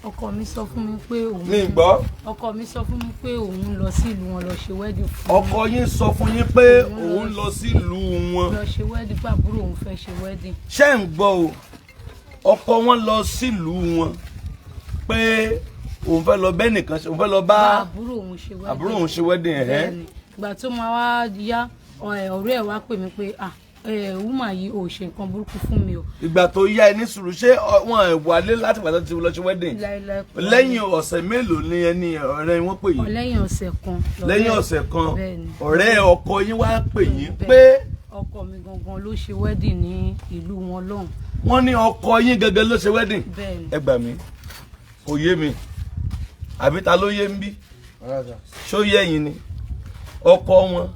Ọkọ mi sọ fún mi pé òun Mi gbọ́. Ọkọ mi sọ fún mi pé òun lọ sí ìlú wọn lọ ṣe wedding fún Ọkọ yín sọ fún yín pé òun lọ sílùú wọn. Lọ ṣe wedding, pé àbúrò òun fẹ́ ṣe wedding. Ṣé ń gbọ́ o? Ọkọ wọn lọ sílùú wọn pé òun fẹ́ lọ bẹ́ẹ̀ nìkan ṣe, òun fẹ́ lọ bá bá àbúrò òun ṣe wedding. Àbúrò òun ṣe wedding, ẹ̀hẹ́. Bẹ́ẹ̀ni. Ìgbà tó máa wá yá, ọ̀rẹ́ ẹ̀ wá pè mí pé, "Ah, woman yìí ò ṣe nǹkan burúkú fún mi o." Ìgbà tó yá, ẹ ní sùúrù, ṣé wọn ẹ̀ wálé láti ìgbà tó ti lọ ṣe wedding? Láíláí, kò wálé. Lẹ́yìn ọ̀sẹ̀ mélòó ni ẹni ọ̀rẹ́ wọn pè yín? Lẹ́yìn ọ̀sẹ̀ kan lọ̀rẹ́ Lẹ́yìn ọ̀sẹ̀ kan. Bẹ́ẹ̀ni. Ọ̀rẹ́ ọkọ yín wá pè yín Bẹ́ẹ̀ni. pé Ọkọ mi gangan ló ṣe wedding ní ìlú wọn lọ́hùn. Wọ́n ní ọkọ yín gangan ló ṣe wedding. Bẹ́ẹ̀ni. Ẹ gbà mí, kò yé mi, àbí ta ló yé ń bí? Ṣó yé yín ni? Ọkọ wọn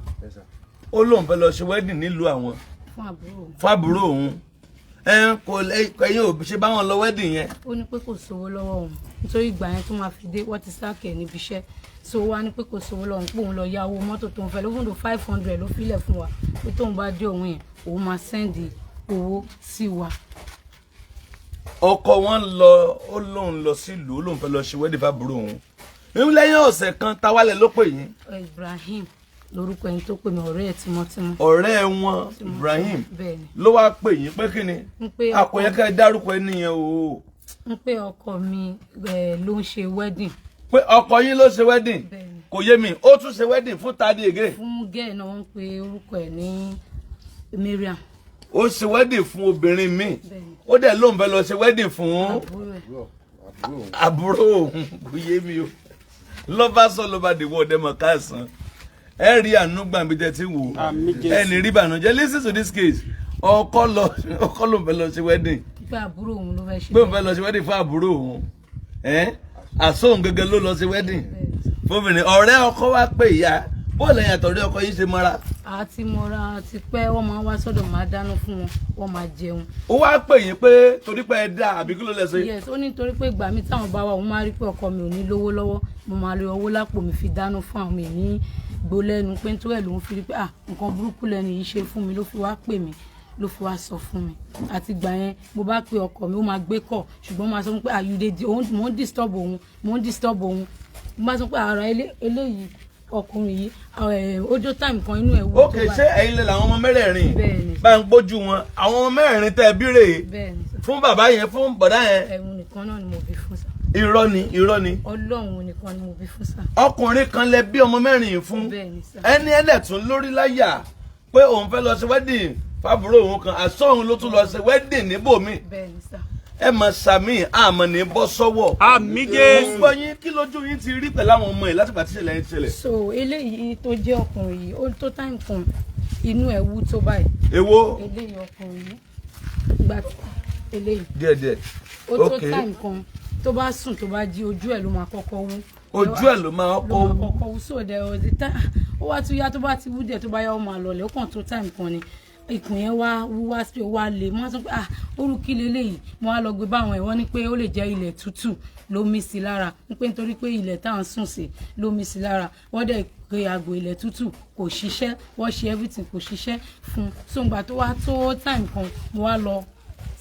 ó lóun fẹ́ lọ ṣe wedding nílùú àwọn Fún àbúrò òun. Fún àbúrò òun. Ẹ kò ẹ̀yin ò ṣe báwọn lọ wedding yẹn? Ó ní pé kò sówó lọ́wọ́ òun, nítorí ìgbà yẹn tó máa fi dé, wọ́n ti sack ẹ̀ níbi iṣẹ́. So wá ní pé kò sówó lọ́wọ́ òun, pé òun lọ ya owó mọ́tò tó ń fẹ́ lófún tó 500 ló filẹ̀ fún wa, pé tóun bá dé òun yẹn, òun máa send owó sí wa. Ọkọ wọn lọ, ó lóun lọ sílùú, ó lóun fẹ́ lọ ṣe wedding fábúrò òun. Ní lẹ́yìn ọ̀sẹ̀ kan, táwálẹ̀ ló pè yín? Ibrahim lórúkọ ẹni tó pè mí, ọ̀rẹ́ ẹ̀ tímọ́tímọ́. Ọ̀rẹ́ wọn Ibrahim Bẹ́ẹ̀ni. ló wá pè yín pé kí ni? Ń pé Àkòyẹ ká ẹ dárúkọ ẹni yẹn o. Ń pé ọkọ mi ló ń ṣe wedding. Pé ọkọ yín ló ṣe wedding. Bẹ́ẹ̀ni. Kò yé mi, ó tún ṣe wedding fún tadi again? Fún girl náà, wọ́n ń pe orúkọ ẹ̀ ní Mariam. Ó ṣe wedding fún obìnrin míì. Bẹ́ẹ̀ni. Ó dẹ̀ lóun fẹ́ lọ ṣe wedding fún Àbúrò ẹ̀. àbúrò òun. Kò yé mi o. Lọ́ba sọ lọ́ba dìwọ́ ọdẹ mọ̀ káàsán, ẹ rí àánú gbàǹbí tẹ́ ti wò. Àmín, Jésù. Ẹ ní rí ìbànújẹ́. Listen to this case. Ọkọ lọ, ọkọ ló fẹ́ lọ ṣe wedding Pé àbúrò òun ló fẹ́ ṣe. Pé òun fẹ́ lọ ṣe wedding fún àbúrò òun, ẹ àsóhun gẹ́gẹ́ ló lọ ṣe wedding fóbìnrin. Ọ̀rẹ́ ọkọ wa pé ìyá bóòlù ẹ̀yìn àtọ̀rẹ́ ọkọ yín ṣe mọ́ra? Àti mọ́ra ti pẹ́, wọ́n máa ń wá sọ́dọ̀, máa dáná fún wọn, wọ́n máa jẹun. Ó wá pè yín pé torí pé ẹ dá, àbí kí ló lẹ ṣe? Yes, ó ní torí pé ìgbà mi táwọn bá wà, òun máa rí pé ọkọ mi ò ní lówó lọ́wọ́, mo máa rí owó lápò mi fi dáná fún àwọn mi ní gbólẹ́nu, pé nítorí ẹ̀ lòun fi rí pé, ah, nǹkan burúkú lẹ́nu yìí ṣe fún mi, ló fi wá pè mí, ló fi wá sọ fún mi. Àti ìgbà yẹn, mo bá pe ọkọ mi, ó máa gbé kọ̀, ṣùgbọ́n ó máa sọ fún mi pé àyùdé mò ń disturb òun, mò ń disturb òun. Mo bá sọ pé ara eléyìí, ọkùnrin yìí, ó jó time kan, inú ẹ̀ wú Ok. tó báyìí. Ṣé ẹ̀yin lè làwọn ọmọ mẹ́rẹ̀ẹ̀rin? Bẹ́ẹ̀ni. Bá ń gbójú wọn, àwọn ọmọ mẹ́rẹ̀ẹ̀rin tẹ́ ẹ bí rèé? Bẹ́ẹ̀ni sir. Fún bàbá yẹn, fún bọ̀dá yẹn? Ẹ̀hún nìkan náà ni mo bí fún sir. Irọ́ ni, irọ́ ni. Ọlọ́run nìkan ni mo bí fún sir. Ọkùnrin kan lẹ bí ọmọ mẹ́rin yìí fún? Bẹ́ẹ̀ni sir. Ẹni ẹlẹ́tún lórí láyà pé òun fẹ́ lọ ṣe wedding fábúrò òun kan, àsọ òun ló tún lọ ṣe wedding níbòmí. Bẹ́ẹ̀ni sir. Ẹ mọ̀ sàmì, àmọ̀ ní bọ́ sọ́wọ́. Àmín. Mo Jésù. gbọ́ yín. Kí lójú yín ti rí pẹ̀lú àwọn ọmọ yìí látìgbà tí ìṣẹ̀lẹ̀ yẹn ti ṣẹlẹ̀? So eléyìí tó jẹ́ ọkùnrin yìí, ó tó time kan, inú ẹ̀ wú tó báyìí. Èwo? Eléyìí, ọkùnrin yìí, ìgbà eléyìí. Díẹ̀díẹ̀. Ó tó Ok. time kan, tó bá sùn, tó bá jí, ojú ẹ̀ ló máa kọ́kọ́ wú. Ojú ẹ̀ ló máa Ló kọ́ máa wú. kọ́kọ́ wú. So there was a time, ó wá tún yá, tó bá ti wú díẹ̀, tó bá yá, ó máa lọlẹ̀. Ó kàn tó time kan ni ikùn yẹn wá wú wá sí, ó wá lè mo wá sọ pé, "Ah, orú kí leléyìí?" Mo wá lọ gbé báwọn ẹ̀, wọ́n ní pé ó lè jẹ́ ilẹ̀ tútù ló mí sí lára, ní pé nítorí pé ilẹ̀ tá à ń sùn sí ló mí sí lára. Wọ́n dẹ̀ pé àgbo ilẹ̀ tútù kò ṣiṣẹ́, wọ́n ṣe everything, kò ṣiṣẹ́ fún un. So ìgbà tó wá tó time kan, mo wá lọ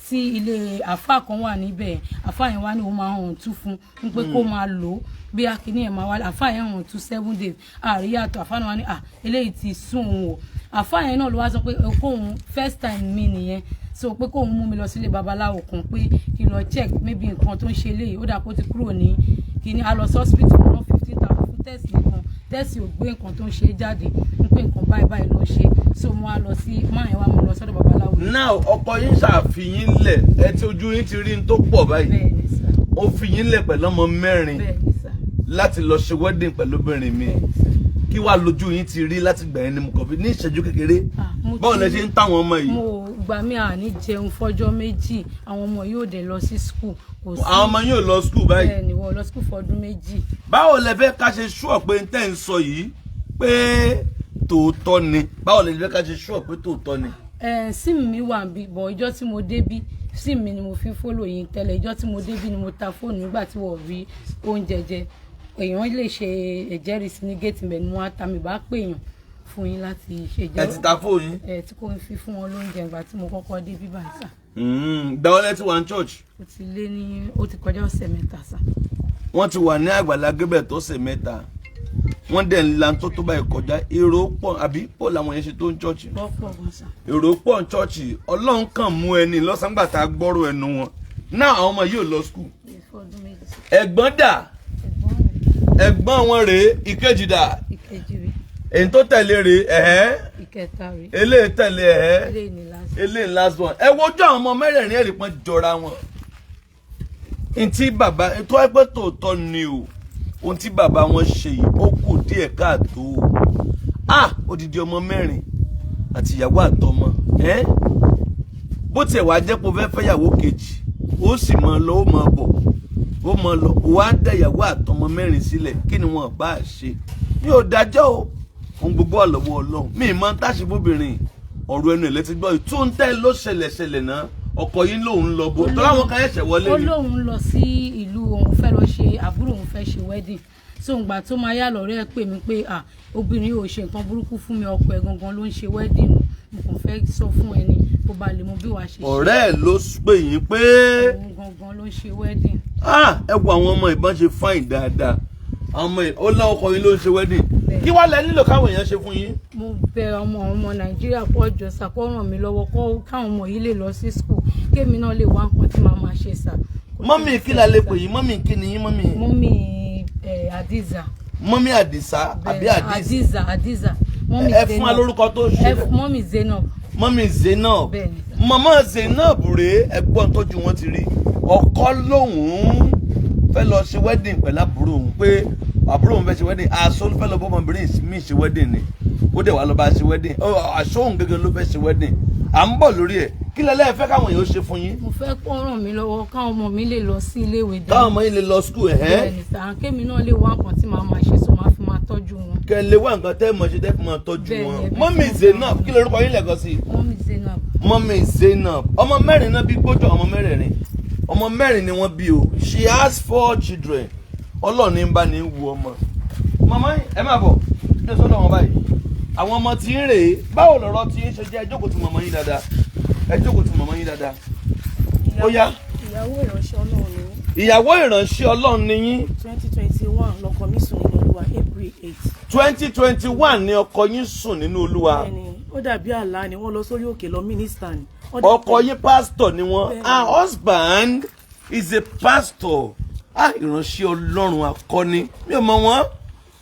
sí ilé àáfàá kan wà níbẹ̀. Àáfàá yẹn wá ní òun máa hàn tú fún un pé kó máa lò ó, bí akíní ẹ̀ máa wá. Àáfàá yẹn hàn tú 7 days, àríyàtọ̀. Àáfàá náà wá ní, à, eléyìí ti sún òun o. Àáfàá yẹn náà ló wá sọ pé kóun, first time mi nìyẹn, so pé kóun mú mi lọ sílé babaláwo kan, pé kí n lọ check, maybe nǹkan tó ń ṣe eléyìí, ó dà kó ti kúrò ní kíní. A lọ sí hospital, ná 15,000 fún test nìkan. Test ò gbé nǹkan tó ń ṣe jáde, ń pé nǹkan báyìí báyìí ló ń ṣe. So mo wá lọ sí máa yẹn, wá mú lọ sọ́dọ̀ babaláwo. Now, ọkọ yín ṣàfihàn lẹ̀ ẹ tí ojú yín ti rí n tó pọ̀ báyìí. Bẹ́ẹ̀ ni sir. Ó fi yín lẹ̀ pẹ̀lú ọmọ mẹ́rin Bẹ́ẹ̀ ni sir. láti lọ ṣe wedding pẹ̀lú obìnrin mi. Bẹ́ẹ̀ ni sir. Kí wàá lójú yín ti rí láti gbà yẹn ni mo kàn fi ní ìṣẹ́jú kékeré. Ah, mo Báwo lẹ ṣe ń táwọn ọmọ yìí? Mo gbà mí, àní jẹun fọ́jọ́ 2. Àwọn ọmọ yóò dé lọ sí school, kò sí. Àwọn ọmọ yín ò lọ school báyìí? Bẹ́ẹ̀ ni, wọ́n lọ school fọ́dún 2. Báwo lẹ fẹ́ ká ṣe sure pé n tẹ́ ń sọ yìí pé tòótọ́ ni? Báwo lẹ fẹ́ ká ṣe sure pé tòótọ́ ni? Ẹ SIM mi wà bí bọ̀, ìjọ́ tí mo débí, SIM mi ni mo fi ń follow yín tẹ́lẹ̀. Ìjọ́ tí mo débí ni mo ta fóònù nígbà tí wọ́n rí oúnjẹ jẹ. Èèyàn lè ṣe ẹ̀jẹ̀rìsí ní géètì mẹ́ ni mo á ta mi bá pè yàn. fún yín láti ṣe jẹ́. Ẹ ti ta fóònù yín. Ẹ tí kò ń fi fún wọn lóúnjẹ ìgbà tí mo kọ́kọ́ dé bíbá sà. Gbà wọlé tí wà ní church. Ó ti lé ní, ó ti kọjá ọ̀sẹ̀ 3 sà. Wọ́n ti wà ní Àgbàlá Gabriel tó ṣe 3, wọ́n dẹ̀ ń la tó báyìí kọjá. Èrò pọ̀ àbí pọ̀ làwọn yẹn ṣe tó ń church. Pọ̀ gan sà. Èrò pọ̀ ń church. Ọlọ́run kàn mú ẹni lọ́sàn-án tá a gbọ́rọ̀ ẹnu wọn náà. Àwọn ọmọ yìí ò lọ school. Ọdún 2 sà. Ẹ̀gbọ́n dà? Ẹ̀gbọ́n rẹ̀. Ẹ̀gbọ́n wọn rèé. Ìkejì dà? Ìkejì rẹ̀. Èyí tó tẹ̀lé rèé. Ẹ̀hẹ́. Ìkẹta rẹ̀. Eléyìí tẹ̀lé. Ẹ̀hẹ́. Eléyìí ní last. Eléyìí last one. Ẹ wojú àwọn ọmọ mẹ́rẹ̀ẹ̀rin, ẹ̀rì pọ́n jọra wọn. Ntí bàbá tó ẹgbẹ́ tòótọ́ ni o, ohun tí bàbá wọn ṣe yìí, ó kù díẹ̀ káàtó o. Ah, odidi ọmọ mẹ́rin àti ìyàwó àtọmọ ẹ́, bó tiẹ̀ wá jẹ́ pé o fẹ́ fẹ́yàwó kejì, ó sì máa lọ, ó máa bọ̀, ó máa lọ, ó wá dá ìyàwó àtọmọ mẹ́rin sílẹ̀. Kí ni wọn bá ṣe? Mi ò dájọ́ o, ohun gbogbo wà lọ́wọ́ Ọlọ́run. Mi ì mọ táṣe bóbìnrin ọ̀rọ̀ ẹnu ẹ̀ létí gbọ́ ìtúntẹ́ ló ṣẹlẹ̀ ṣẹlẹ̀ náà. Ọkọ yín lòun lọ bó tọ́lá wọn kan ẹ̀ṣẹ̀ wọlé Ó ni. lóun lọ sí ìlú, òun fẹ́ lọ ṣe, àbúrò òun fẹ́ ṣe wedding. So ìgbà tó máa yá, lọ́rẹ́ ẹ̀ pè mí pé, ah, obìnrin ò ṣe nǹkan burúkú fún mi, ọkọ ẹ̀ gangan ló ń ṣe wedding. Mo kàn fẹ́ sọ fún ẹni kó ba lè mọ bí wàá ṣe ṣe. Ọ̀rẹ́ ẹ̀ ló pè yín pé Òun gangan ló ń ṣe wedding. Ah, ẹ wo àwọn ọmọ ìbọn ṣe fine dáadáa. Àwọn ọmọ ó lọ, ọkọ yín ló ń ṣe wedding. Kí wàá lẹ nílò káwọn èèyàn ṣe fún yín? Mo bẹ̀ ọmọ ọmọ Nàìjíríà pọ̀ jọ sà, kó ràn mí lọ́wọ́, kó káwọn ọmọ yìí lè lọ sí school, kémi náà lè wá nǹkan tí màá máa ṣe sà. Mummy, kí la lè pè yín? Mummy, kí ni yín, mummy? Mummy Adiza. Mummy Àdìsá àbí Àdìsá? Adiza, Adiza. Mummy Ẹ fún wa lórúkọ tó ṣe. Mummy Zainab. Mummy Zainab. Bẹ́ẹ̀ni sà. Màmá Zainab rèé. Ẹ̀gbọ́n tójú wọn ti rí, ọkọ lòun fẹ́ lọ ṣe wedding pẹ̀lú àbúrò òun, pé àbúrò òun fẹ́ ṣe wedding, aṣọ ló fẹ́ lọ bọ́mọbìnrin mi ṣe wedding ni, ó dẹ̀ wá lọ bá ṣe wedding. Ó, aṣọ òun gẹ́gẹ́ ló fẹ́ ṣe wedding. À ń bọ̀ lórí ẹ̀. Kí lẹ́lẹ́ fẹ́ káwọn èèyàn ó ṣe fún yín? Mo fẹ́ kó ràn mí lọ́wọ́ káwọn ọmọ mi lè lọ sí iléèwé. Káwọn ọmọ yín lè lọ school. Ẹ̀hẹ́. Bẹ́ẹ̀ni sà, kémi náà lè wá nǹkan tí màá máa ṣe, so máa fi máa tọ́jú wọn. Kẹ́ lè wá nǹkan tẹ́ mọ̀ ṣe, tẹ́ fi máa tọ́jú Bẹ́ẹ̀ni, wọn. ẹbí Mummy tí mo Zainab, kí lorúkọ yín lẹ́ẹ̀kan sí i? Mummy Zainab. Mummy Zainab, ọmọ mẹ́rin náà bí. Gbójú ọmọ mẹ́rẹ̀ẹ̀rin, ọmọ mẹ́rin ni wọ́n bí o. She has four children. Ọlọ́ọ̀ni ń bá ní wu ọmọ. Màmá, ẹ máa bọ̀ ní sọ́dọ̀ wọn báyìí. Àwọn ọmọ tí ń rèé. Báwo lọ̀rọ̀ tí ń ṣe jẹ́? Ẹ jókòó tí màmá yín dáadáa, ẹ jókòó tí màmá yín dáadáa. Ó yá. Ìyàwó ìránṣẹ́ Ọlọ́run ni mí. Ìyàwó ìránṣẹ́ Ọlọ́run ni yín. 2021 lọkọ mi sùn nínú Olúwa, April 8. 2021 ni ọkọ yín sùn nínú Olúwa. Bẹ́ẹ̀ni, ó dàbí àlá ni. Wọ́n lọ sórí òkè lọ minister ni. Wọ́n dẹ̀ Ọkọ yín, pásítọ̀ ni wọ́n. Bẹ́ẹ̀ni. Her husband is a pastor. Ah, ìránṣẹ́ Ọlọ́run akọni. Mi ò mọ̀ wọ́n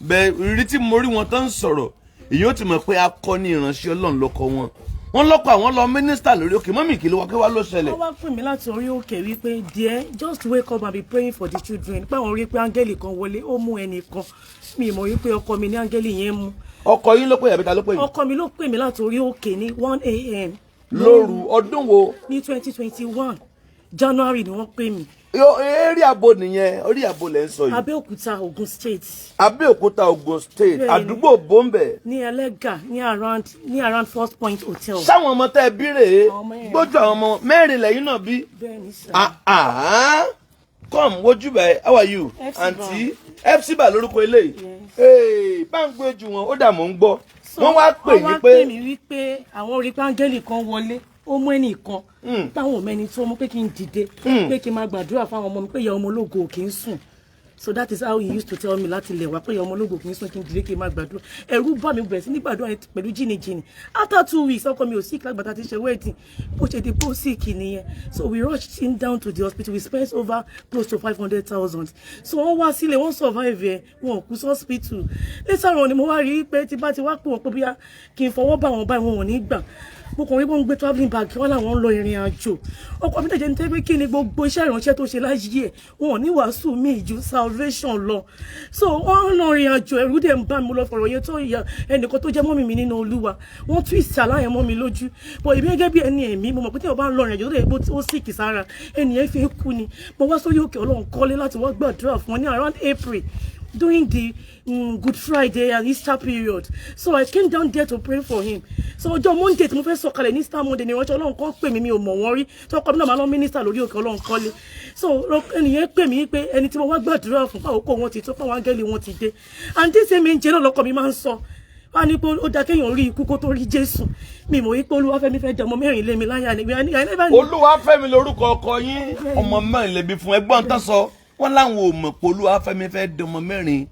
bẹ́ẹ̀ rírí. Tí mo rí wọn tó ń sọ̀rọ̀, èyí ó ti mọ̀ pé akọni ìránṣẹ́ Ọlọ́run lọ́kọ wọn. Wọ́n lọ́kọ àwọn lọ minister lórí òkè. Mummy, kí ló wá, kí wá ló ṣẹlẹ̀? Wọ́n wá pè mí láti orí òkè wípé, "Dear, just wake up and be praying for the children," pé àwọn rí pé áńgẹ́lì kan wọlé, ó mú ẹnìkan. Mi ì mọ̀ wípé ọkọ mi ní áńgẹ́lì yẹn mú. Ọkọ yín ló pè àbí ta ló pè yín? Ọkọ mi ló pè mí láti orí òkè ní 1 a.m. Lóru ọdún wo? Ní 2021 January ni wọ́n pè mí. Eré àbò nìyẹn, orí àbò lẹ́ ń sọ yìí. Abẹ́òkúta, Ogun State. Abẹ́òkúta, Ogun State. Bẹ́ẹ̀ni. Àdúgbò bọ́m̀bẹ̀? Ní Ẹlẹ́gà, ní around First Point Hotel. Sáwọn ọmọ tẹ́ ẹ bí rèé? Àwọn ọmọ yẹn. Gbójú àwọn ọmọ mẹ́rin lẹ́yìn náà bí. Bẹ́ẹ̀ni sir. Ah ah, come wojú bẹ́ẹ̀. How are you? FC. Aunty FC bá lórúkọ eléyìí. Yes. Hey, bá ń gbé ju wọn, ó dà mọ́ ń gbọ́. Wọ́n wá pè Wọ́n yín wá pé pè mí wípé àwọn rí pé áńgẹ́lì kan wọlé, ó mú ẹnìkan, táwọn ò mẹ́ni tó mú, pé kí n dìde, pé kí n máa gbàdúrà fáwọn ọmọ mi, pé ìyá ọmọ ológo ò kì í sùn. So that is how he used to tell me láti lẹ̀ wá, pé ìyá ọmọ ológo kì í sùn, kí n dìde, kí n máa gbàdúrà. Ẹ̀rù bà mí, bẹ̀rẹ̀ sí ní gbàdúrà yẹn pẹ̀lú jìnnìjìnnì. After 2 weeks, ọkọ mi ò sick lágbàtà tí ṣe wedding. Bó ṣe di bó sick nìyẹn. So we rushed him down to the hospital. We spent over close to 500,000. So wọ́n wá sílé, wọ́n survive ẹ̀, wọn ò kú sí hospital. Later on ni mo wá rí i pé tí bá ti wá pè wọ́n pé bóyá kí n fọwọ́ bá wọn báyìí, wọn ò ní gbà. Mo kàn rí bó ń gbé travelling bag wọn, làwọn ń lọ ìrìn àjò. Ọkọ mi tẹ̀jẹ̀ ní tẹ́ pé kí ni gbogbo iṣẹ́ ìránṣẹ́ tó ṣe láyé ẹ̀, wọn ò ní wàásù míì ju salvation lọ. So wọ́n ń lọ ìrìn àjò, ẹ̀rù dẹ̀ ń bá mi. Lọ fọ̀rọ̀ yẹn tó ìyá ẹnìkan tó jẹ́ mummy mi nínú Olúwa, wọ́n twist aláyẹn mọ́ mi lójú. But èmi gẹ́gẹ́ bí ẹni ẹ̀mí, mo mọ̀ pé tí wọ́n bá ń lọ ìrìn àjò tó lè pé ó sick sára, ẹnìyẹn fi ń kú ni. Mo wá sórí òkè Ọlọ́run kọ́lé láti wá gbàdúrà fún wọn ní around April, during the Good Friday and Easter period. So I came down there to pray for him. So ọjọ́ Monday tí mo fẹ́ sọ̀kalẹ̀ ní Easter Monday ni ìránṣẹ́ Ọlọ́run kan pè mí. Mi ò mọ̀ wọ́n rí, tí ọkọ mi náà máa lọ minister lórí òkè Ọlọ́run kọ́lé. So ẹnìyẹn pè mí pé ẹni tí mo wá gbàdúrà fún, báwo kó wọn ti tó, fáwọn áńgẹ́lì wọn ti dé. And this same angel náà lọ́kọ mi máa ń sọ. Wọ́n á ní pé ó dáa kéèyàn rí ikú kó tó rí Jésù. Mi mọ̀ wípé Olúwafẹ́mi fẹ́ dẹ ọmọ mẹ́rin lé mi láyà ni. I never knew. Olúwafẹ́mi lórúkọ ọkọ yín. Ọmọ mẹ́rin lẹbi fún. Ẹgbọ́n tán sọ, wọ́n láwọn ò mọ̀ pé Olúwafẹ́mi fẹ́ di ọmọ mẹ́rin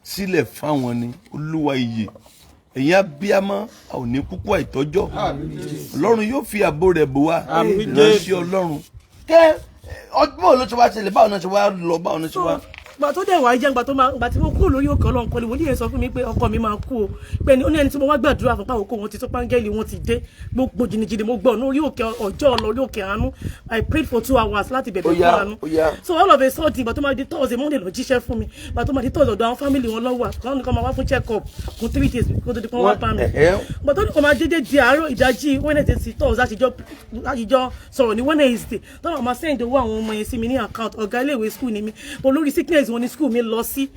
sílẹ̀ fáwọn ni. Olúwa ìyè, ẹ̀yin abíámọ́, a ò ní kúkú àìtọ́jọ́. Ọlọ́run yóò fi ààbò rẹ̀ bò wá. Ìránṣẹ́ Ọlọ́run kẹ́ ọdún wo ló ti wá ṣẹlẹ̀? Báwo náà ṣe wá lọ? Báwo náà ṣe wá? Gbà tó dẹ̀ wá jẹ́ gbà tó máa gbà tí mo kúrò lórí òkè Ọlọ́run kọ́ni, wòlíì yẹn sọ fún mi pé ọkọ mi máa kú o, pé ní ó ní ẹni tí mo wá gbàdúrà fún pàwọ́ kó wọn ti tó, pángẹ́lì wọn ti dé. Gbogbo jìnnìjìnnì mo gbọ́ lórí òkè ọjọ́ lórí òkè àánú. I prayed for 2 hours láti bẹ̀bẹ̀ Ó yá, fún àánú. Ó yá. So all of a sudden, ìgbà tó máa di Thursday, Monday lọ jíṣẹ́ fún mi. Ìgbà tó máa di Thursday, ọ̀dọ̀ àwọn family wọn lọ́wọ́ àwọn nìkan máa wá fún check up fún 3 days kó tó di pé wọ́n wá bá mi. Ìgbà tó ní kò máa dédé di àárọ̀ ìdájí Wednesday sí Thursday, àtijọ́ sọ̀rọ̀ ní Wednesday tọ́wọ́n máa send owó àwọn ọmọ yẹn sí mi ní account. Ọ̀gá iléèwé school ni mi, mo lórí sickness wọn ní school mi lọ sí.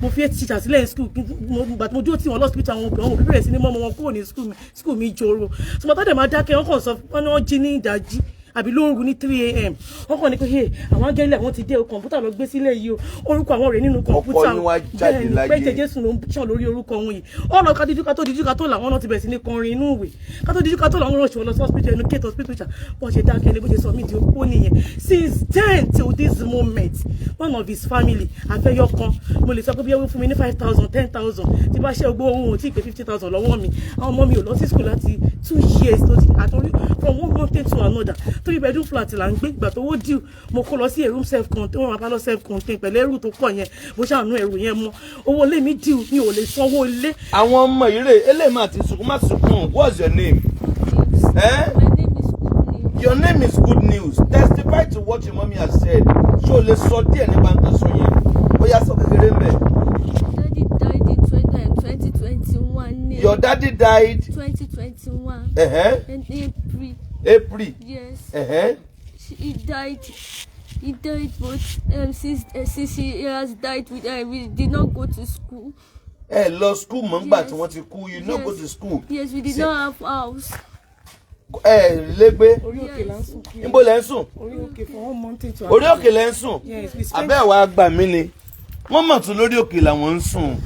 Mo fi teacher sílẹ̀ ní school. Gbà tí mo dúró tí wọn lọ́sibítù, àwọn obìnrin, àwọn òbí bẹ̀rẹ̀ sí ní mọ́mọ́ wọn kúrò ní school mi. School mi joro. So mo tọ́ dẹ̀ máa dákẹ́, wọ́n kàn sọ wọ́n ní wọ́n jí ní ìdájí àbí lóru ní 3 a.m. Wọ́n kàn ní pé, "Hey, àwọn angẹ́lẹ̀ wọ́n ti dé o, kọ̀ǹpútà lọ gbé sílẹ̀ yìí o, orúkọ àwọn rẹ̀ nínú kọ̀ǹpútà." Ọkọ yín wá jáde Bẹ́ẹ̀ ni, láyé. pé jẹ́ Jésù ló ń ṣàn lórí orúkọ wọn yìí. Ọ̀nà ká díjú ká tó díjú ká tó làwọn náà ti bẹ̀rẹ̀ sí ní kọrin inú ìwé. Ká tó díjú ká tó làwọn ránṣẹ́ wọn lọ sí hospital, ẹnu kéètò hospital ṣá. Bọ́n ṣe dákẹ́ ni bó ṣe sọ mí di opó nìyẹn. Since then till this moment, one of his family àfẹ́yọ́ kan mo lè sọ pé bí ó fún mi ní 5,000, 10,000 tí bá ṣe gbogbo owó tí ì pé 50,000 lọ́wọ́ mi. Àwọn ọmọ mi ò lọ sí school láti 2 years tó ti àtọ́rí, from one mountain to another. Three bedroom flat là ń gbé. Ìgbà tó wó dìú, mo kó lọ sí a room self contain, wọn máa bá lọ self contain pẹ̀lú ẹrù tó pọ̀ yẹn. Mo ṣàánú ẹrù yẹn mọ́. Owó ilé mi dìú, mi ò lè sanwó ilé. Àwọn ọmọ ìrè eléyìí máa ti sunkún. Má sunkún. What's your name? Eh? My name is Good News. Your name is Good News. Testify to what your mommy has said. Ṣé o lè sọ díẹ̀ nípa nǹkan sọ yẹn? Ó yá, sọ kékeré ń bẹ̀. Daddy died in 2021. Your daddy died 2021. In April. April. Yes. He died. He died, but since he has died, we did not go to school. Ẹ lọ school mọ́ ńgbà Yes. tí wọ́n ti kú. You no go to school. Yes, we did not have house. Ẹ légbé. Orí òkè là ń sùn kiri. Níbo lẹ ń sùn? Orí òkè, from one mountain to Orí òkè lẹ ń sùn. Yes, we spent. Abẹ́ wa gbà mí ni wọ́n mọ̀ tún lórí òkè làwọn ń sùn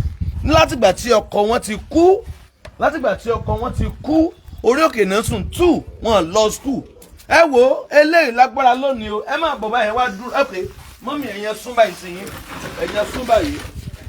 látìgbà tí ọkọ wọn ti kú. Látìgbà tí ọkọ wọn ti kú, orí òkè náà sùn. Two, wọn lọ school. Ẹ wo eléyìí lágbára lónìí o. Ẹ máa bọ̀ báyìí, wá dúró. Ẹ pé mummy, ẹ̀yẹn sún báyìí sí yín, ẹ̀yẹn sún báyìí.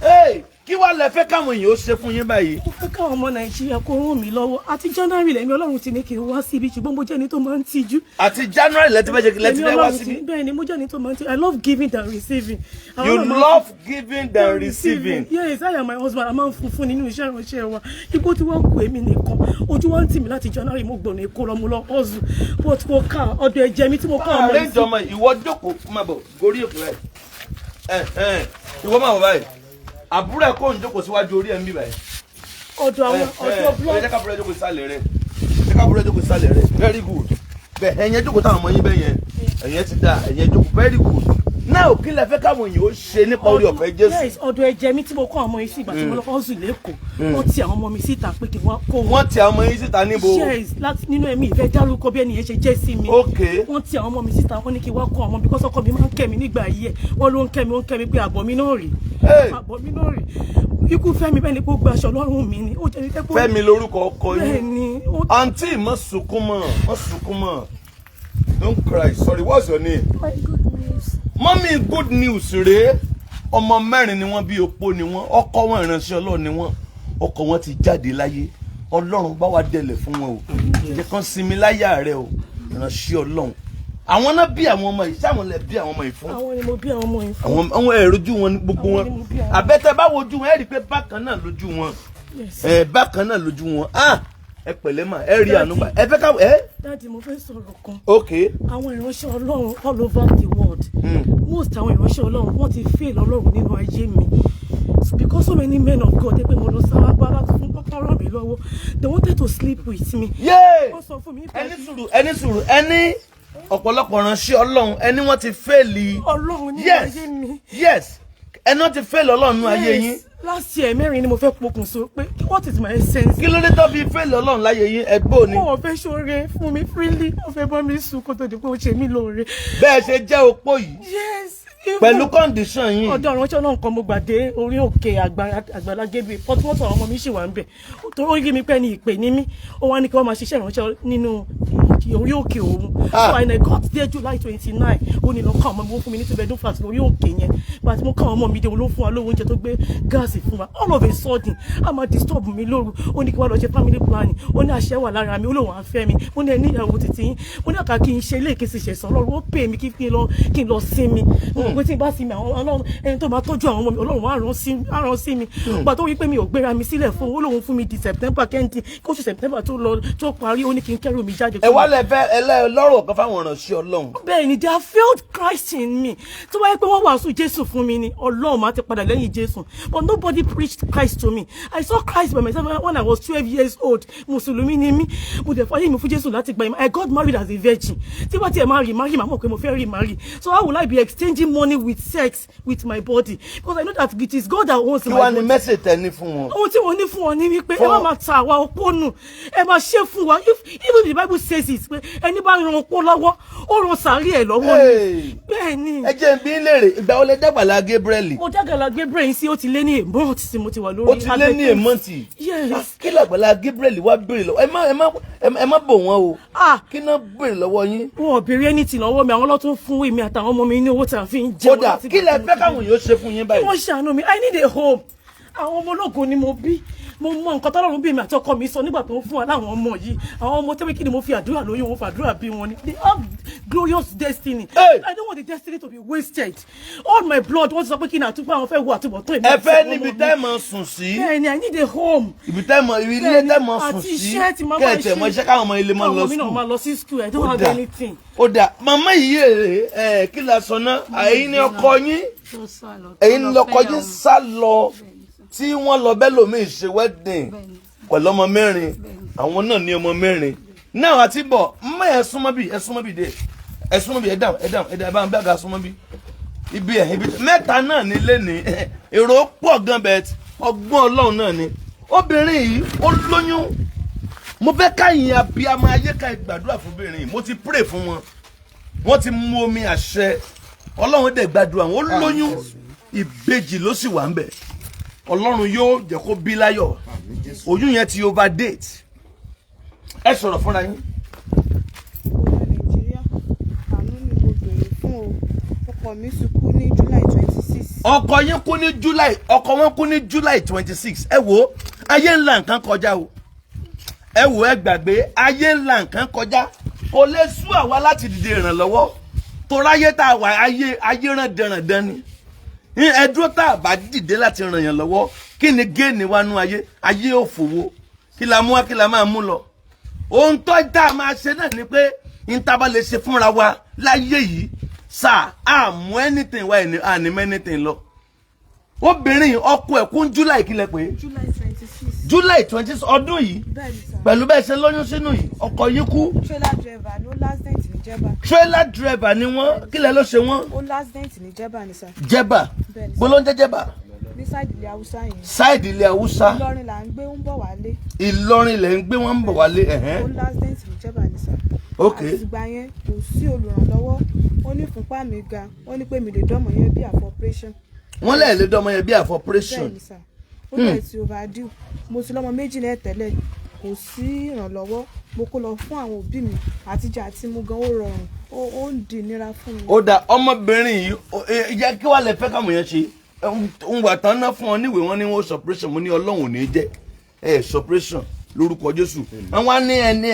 Hey, kí wàá lẹ fẹ́ káwọn èèyàn ó ṣe fún yín báyìí? Mo fẹ́ káwọn ọmọ Nàìjíríà kó ràn mí lọ́wọ́. Àti January lẹ́mí Ọlọ́run ti ní kí n wá síbi, ṣùgbọ́n mo jẹ́ ẹni tó máa ń tijú. Àti January lẹ́tí fẹ́ ṣe lẹ́tí Ẹ̀mí fẹ́ wá Ọlọ́run ti síbí. Bẹ́ẹ̀ ni, mo jẹ́ ẹni tó máa ń tijú. I love giving than receiving. Àwọn You náà máa ń love giving than receiving. Yes, I and my husband, a máa ń fún fún nínú iṣẹ́ ìránṣẹ́ wa. Igbó tí wọ́n kú èmi nìkan, ojú wa ń tì mí. Láti January, mo gbọ̀nà Èkó lọ, mo lọ hustle, but kò ká ọdọ̀ ẹ̀jẹ̀ mi tí mo kọ́ ọmọ Ààrẹ mi sí. ìjọmọ, ìwọ jókòó, máa bọ̀ gorí òkè báyìí. Ẹ ẹ, ìwọ máa bọ̀ báyìí. Àbúrò ẹ̀ kò ń jókòó síwájú orí ẹ̀ ń bí báyìí. Ọ̀dọ̀ àwọn ọ̀dọ̀ blood. Ẹ jẹ́ káàbúrò ẹ̀ jókòó sísàlẹ̀ rẹ̀. Jẹ́ káàbúrò ẹ̀ jókòó sísàlẹ̀ rẹ̀. Very good. Bẹ́ẹ̀, ẹ̀yẹn jókòó táwọn ọmọ yín bẹ́ẹ̀ yẹn. Ẹ̀yẹn ti da, ẹ̀yẹn jókòó. Very good. Náà, kí lẹ fẹ́ káwọn èèyàn ó ṣe nípa orí ọ̀fẹ́ Jésù? Yes, ọ̀dọ̀ ẹ̀jẹ̀ mi tí mo kọ́ ọmọ yìí sí, ìgbà tí mo lọ hustle lẹ́kọ̀ọ́, wọ́n ti àwọn ọmọ mi síta pé kí wọ́n kó wọn. Wọ́n ti àwọn ọmọ yín síta níbo? Yes, láti nínú ẹ̀mí ìfẹ́ dárúkọ bí ẹni yẹn ṣe jẹ́ sí mi. Wọ́n ti àwọn ọmọ mi síta, wọ́n ní kí wọ́n kọ́ ọmọ because ọkọ mi máa ń kẹ́ mi nígbà yìí ẹ̀. Wọ́n ló ń kẹ́ mi, ó ń kẹ́ mi pé àbọ̀ mi náà rè. Hey! Àbọ̀ mi náà rè. Ikú Fẹ́mi bẹ́ẹ̀ ni kó gbaṣọ lọ́rùn mi ni. Ó jẹ́ ní tẹ́kọ̀. Fẹ́mi lórúkọ ọkọ Bẹ́ẹ̀ yín. ni. Ó Àǹtí, má sunkún mọ́, má sunkún mọ́. Don't cry. Sorry, what's your name? Good News. Mummy Good News rèé. Ọmọ mẹ́rin ni wọ́n bí, opó ni wọ́n. Ọkọ wọn, ìránṣẹ́ Ọlọ́run ni wọ́n. Ọkọ wọn ti jáde láyé. Ọlọ́run bá wa dẹlẹ̀ fún wọn o, jẹ́ kán sinmi láyà rẹ o. Ìránṣẹ́ Ọlọ́run àwọn náà bí àwọn ọmọ yìí. Sáwọn lẹ bí àwọn ọmọ yìí fún? Àwọn ni mo bí àwọn ọmọ yìí fún. Àwọn èròjú wọn ní gbogbo Àwọn wọn. ni mo bí àwọn. Àbẹ́tẹ̀ bá wojú wọn, ẹ rí i pé bákan náà lójú wọn. Yes. Ẹ bákan náà lójú wọn. Ah, ẹ pẹ̀lẹ́ mà, ẹ rí àánú gbà. Ẹ fẹ́ ká ẹ. Daddy, mo fẹ́ sọ̀rọ̀ kan. Ok. Àwọn ìránṣẹ́ Ọlọ́run all over the world, most àwọn ìránṣẹ́ Ọlọ́run, wọ́n ti fail Ọlọ́run nínú ayé mi. So because so many men of God pé mo lọ sáwá bá láti fún kọ́kọ́ ràn mí lọ́wọ́, they wanted to sleep with me. Yéé! Wọ́n sọ fún mi pé Ẹni sùúrù, ẹni sùúrù. Ẹni ọ̀pọ̀lọpọ̀ ránṣẹ́ Ọlọ́run, ẹni wọ́n ti fail Ọlọ́run nínú Yes. ayé mi. Yes, ẹni wọ́n ti fail Ọlọ́run nínú ayé yín. Yes, last year, mẹ́rin ni mo fẹ́ pokùnso pé what is my essence. Kí ló dé tó fi fail Ọlọ́run láyé yín? Ẹgbẹ́ òní. Wọ́n fẹ́ ṣoore fún mi freely, wọ́n fẹ́ bá mi sùn kó tó di pé ó ṣe mí lóore. Bẹ́ẹ̀ ṣe jẹ́ opó yìí? Yes. Pẹ̀lú condition yìí. Ọ̀dọ̀ ìránṣẹ́ náà nǹkan mo gbà dé orí òkè Àgbàlá Gabriel. Pọtumọ́tò àwọn ọmọ mi ṣì wà ń bẹ̀ torí ó rí mi pé ní ìpè ní mí. Ó wá ní kí wọ́n máa ṣiṣẹ́ ìránṣẹ́ nínú orí òkè òun. Ah. So and I got there July 29. Ó ní lọ kọ́ àwọn ọmọ mi, ó fún mi ní two bedroom flat lórí òkè yẹn. Gba tí mo kọ́ àwọn ọmọ mi dé, òun ló fún wa lówó oúnjẹ, tó gbé gas fún wa. All of a sudden, a máa disturb mi lóru. Ó ní kí wọ́n lọ ṣe family planning. Ó ní àṣẹ wà lára mi, ó lóun á fẹ́ mi. Mo ní ẹ ní ìyàwó títí yín. Mo ní àkà kí n ṣe ilé ìkísí ṣẹ̀sán Ọlọ́run, ó pè mí kí n lọ sinmi. Mo mọ̀ pé tí n bá sinmi, àwọn Ọlọ́run, ẹni tó máa tọ́jú àwọn ọmọ mi, Ọlọ́run á rán sí mi. Gbà tó wí pé mi ò gbéra mi sílẹ̀ fún, ó lóun fún mi di September kẹ́ntì, kóṣù September tó lọ tó parí, ó ní kí n kẹ́rù mi jáde. Ẹ wá lẹ fẹ́ ẹ lẹ lọ́rọ̀ kan fáwọn ìránṣẹ́ Ọlọ́run. Bẹ́ẹ̀ ni, they have failed Christ in me. Tó wáyé pé wọ́n wàásù Jésù fún mi ni, Ọlọ́run máa ti padà lẹ́yìn Jésù, but nobody preached Christ to me. I saw Christ by myself when I was 12 years old. Mùsùlùmí ni mí, mo dẹ̀ fọyín mi fún Jésù láti gba ìmọ̀. I got married as a virgin. Tí wọ́n tiẹ̀ máa rí marry, màá mọ̀ pé mo fẹ́ rí marry. So how will I be exchanging money with sex with my body? Because I know that it is God that owns Kí my wàá ní body. Message tẹ ní fún wọn? Ohun tí mo ní fún ọ ní wípé ẹ má máa ta àwa opó nù, ẹ máa ṣe fún wa. If even the Bible says it pé ẹni bá ran opó lọ́wọ́, ó ran sàárì ẹ̀ lọ́wọ́ ni. Hey. Bẹ́ẹ̀ ni. Ẹ jẹ́ n bi yín léèrè, ìgbà wo lẹ dàgbàlá Gabriel? Mo dàgbàlá Gabriel sí, ó ti lé ní a month tí mo ti wà lórí Ó ti lé ní a month? Yes. Kí làgbàlá Gabriel wá béèrè lọ́wọ́? Ẹ má bò wọ́n o. Ah. Kí náà béèrè lọ́wọ́ yín? Wọn ò béèrè anything lọ́wọ́ mi. Àwọn lọ́tún fún èmi àtàwọn ọmọ mi ní owó tí a fi ń jẹun Kódà láti kí gbà lẹ tí mo fẹ́ ti káwọn yóò ṣe fún yín báyìí? Wọ́n ṣàánú mi. I need a home. Àwọn ọmọ ológo ni mo bí. Mo mọ nǹkan tọ́lọ́run bí mi àti ọkọ mi sọ nígbà tó ń fún wa láwọn ọmọ yìí. Àwọn ọmọ tẹ́wé, kí ni mo fi àdúrà lóyún wọn, fàdúrà bí wọn ni. They have glorious destiny. Hey! I don't want the destiny to be wasted. All my blood, wọ́n ti sọ pé kí ni àtúbọ̀ àwọn fẹ́ wo àtúbọ̀tán èmi Ẹ àti fẹ́ àwọn ọmọ níbi mi. tẹ́ mọ̀ sùn sí. Bẹ́ẹ̀ ni, I need a home. Ibi tẹ́ mọ̀, ibi ilé tẹ́ mọ̀ sùn Àti sí. iṣẹ́ tí màá Kẹ́ máa ẹ tẹ̀ mọ́ ṣe. iṣẹ́ káwọn ọmọ ilé máa lọ Káwọn ọmọ mi náà school. máa lọ sí school. I don't Ó have dà. anything. Ó dà, màmá yìí èrè ẹ, kí la sọ náà? Ẹ̀yin ni ọkọ yín, Tó sá lọ, tó ẹ̀yin lọ lọkọ fẹ́yàwó. yín sá lọ tí wọ́n lọ bẹ́ẹ̀ lómi ṣe wedding pẹ̀lú ọmọ mẹ́rin. Àwọn náà ní ọmọ mẹ́rin náà àti bọ̀ mọ́. Ẹ súnmọ́ bí, ẹ súnmọ́ bí dé, ẹ súnmọ́ bí, ẹ dáhùn, ẹ dáhùn, ẹ dáhùn, ẹ bá ń bẹ́ẹ̀ ga súnmọ́ bí ibi ẹ̀ ibi mẹ́ta náà ní lẹ́ni. Èrò pọ̀ gan bẹ́ẹ̀, ọgbọ́n Ọlọ́run náà ni. Obìnrin yìí ó lóyún. Mo fẹ́ káyìn abiyamọ ayé ká gbàdúrà fún obìnrin yìí. Mo ti pray fún wọn, wọ́n ti mú omi àṣẹ, Ọlọ́run dẹ̀ gbàdúrà wọn. Ó lóyún, ìbejì ló sì wà ń bẹ̀. Ọlọ́run yóò jẹ́ kó bí láyọ̀. Oyún yẹn ti overdate. Ẹ sọ̀rọ̀ fúnra yín. Ọmọ Nàìjíríà, àánú ni mo béèrè fún o. Ọkọ mi ti kú ní July 26. Ọkọ yín kú ní July, ọkọ wọn kú ní July 26. Ẹ wo, ayé ńlá nǹkan kọjá o. Ẹ wo, ẹ gbàgbé, ayé ńlá nǹkan kọjá. Kò lè sú àwa láti dìde ìrànlọ́wọ́ toráyé tá a wà, ayé ayé ràn dẹ̀ràndán ni. Ẹ dúró, tá a bá dìde láti ràn yàn lọ́wọ́, kí ni géènì wa nú ayé? Ayé ò fowó kí la mú wá, kí la máa mú lọ? Ohun tó tá a máa ṣe náà ni pé n tá a bá lè ṣe fúnra wa láyé yìí sáà, á mú anything wá ẹni àní mú anything lọ. Obìnrin, ọkọ ẹ̀ kún July, kílẹ̀ pé? July 26. July 20 ọdún yìí. Bẹ́ẹ̀ ni sà. Pẹ̀lú bẹ́ẹ̀ ṣe lóyún sínú yìí, ọkọ yìí kú. Trailer driver ló l'accident ní Jẹ́bà. Trailer driver ni wọ́n. Kílẹ̀ ló ṣe wọ́n? Ó l'accident ní Jẹ́bà ni sà. Jẹ́bà? Bẹ́ẹ̀ ni sà. Gbọ́dọ̀ ń jẹ́ Jẹ́bà? Ní side ilẹ̀ Haúsá yẹn. Side ilẹ̀ Haúsá. Ìlọrin là ń gbé, ń bọ̀ wálé. Ìlọrin lẹ̀ ń gbé, wọ́n ń bọ̀ wálé. Ẹ̀hẹ́n. Ó l'accident ní Jẹ́bà ni sà. Àtìgbà yẹn, kò sí olùrànlọ́wọ́. Ó ní fúnpá mi ga, ó ní pé mi lè dọ́mọ yẹn bí àfọ operation. Wọ́n lẹ̀ lé dọ́mọ yẹn bí àfọ operation. Bẹ́ẹ̀ ni sà. Ó bẹ̀rẹ̀ ti overdue. Mo ti lọ́mọ méjì náà tẹ́lẹ̀, kò sí ìrànlọ́wọ́. Mo kó lọ fún àwọn òbí mi. Àtijọ́ àti mu gan ó rọrùn, ó ń di ìnira fún mi. Ó dà, ọmọbìnrin yìí yẹ kí wàá lè fẹ́ káwọn yẹn ṣe ń wà tán náà fún ọ níwèé. Wọn ní wọn operation. Mo ní Ọlọ́run ò ní jẹ́ ẹ operation lórúkọ Jésù. Àwọn á ní ẹni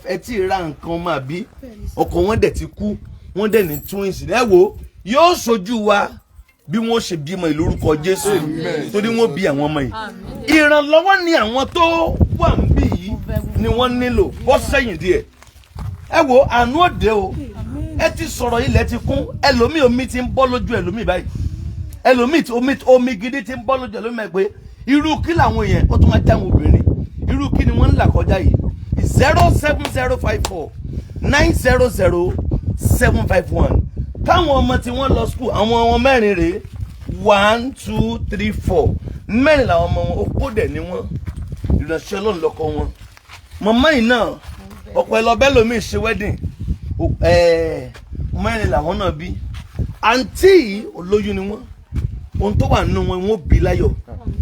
ẹ tí ì ra nǹkan máa bí. Ọkọ wọn dẹ̀ ti kú, wọ́n dẹ̀ ní twins. Ẹ wo, yóò ṣojú wa bí wọ́n ṣe bímọ ìlú lórúkọ Jésù, torí wọ́n bí àwọn ọmọ yìí. Ìrànlọ́wọ́ ni àwọn tó wà ń bí yìí ni wọ́n nílò. Bọ́ sẹ́yìn díẹ̀. Ẹ wo, àánú òde o. Ẹ ti sọ̀rọ̀, ilẹ̀ ti kún. Ẹlòmíì, omi ti ń bọ́ lójú ẹlòmíì báyìí. Ẹlòmíì tí omi gidi ti ń bọ́ lójú ẹlòmíì báyìí pé irú kí làwọn èèyàn ó tún máa jáwọn obìnrin, irú kí ni wọ́n ń là kọjá yìí? 07054900751. Káwọn ọmọ tí wọ́n lọ school, àwọn ọmọ mẹ́rin rèé, one, two, three, four, mẹ́rin làwọn ọmọ wọn. Opó dẹ̀ ni wọ́n, ìránṣẹ́ Ọlọ́run lọ́kọ wọn. Màmá yìí náà, ọ̀pọ̀ ẹ lọ bẹ́ẹ̀ lómi ṣe wedding. Mẹ́rin làwọn náà bí. Àǹtí yìí olóyún ni wọ́n, ohun tó wà nínú wọn, wọn ó bí láyọ̀.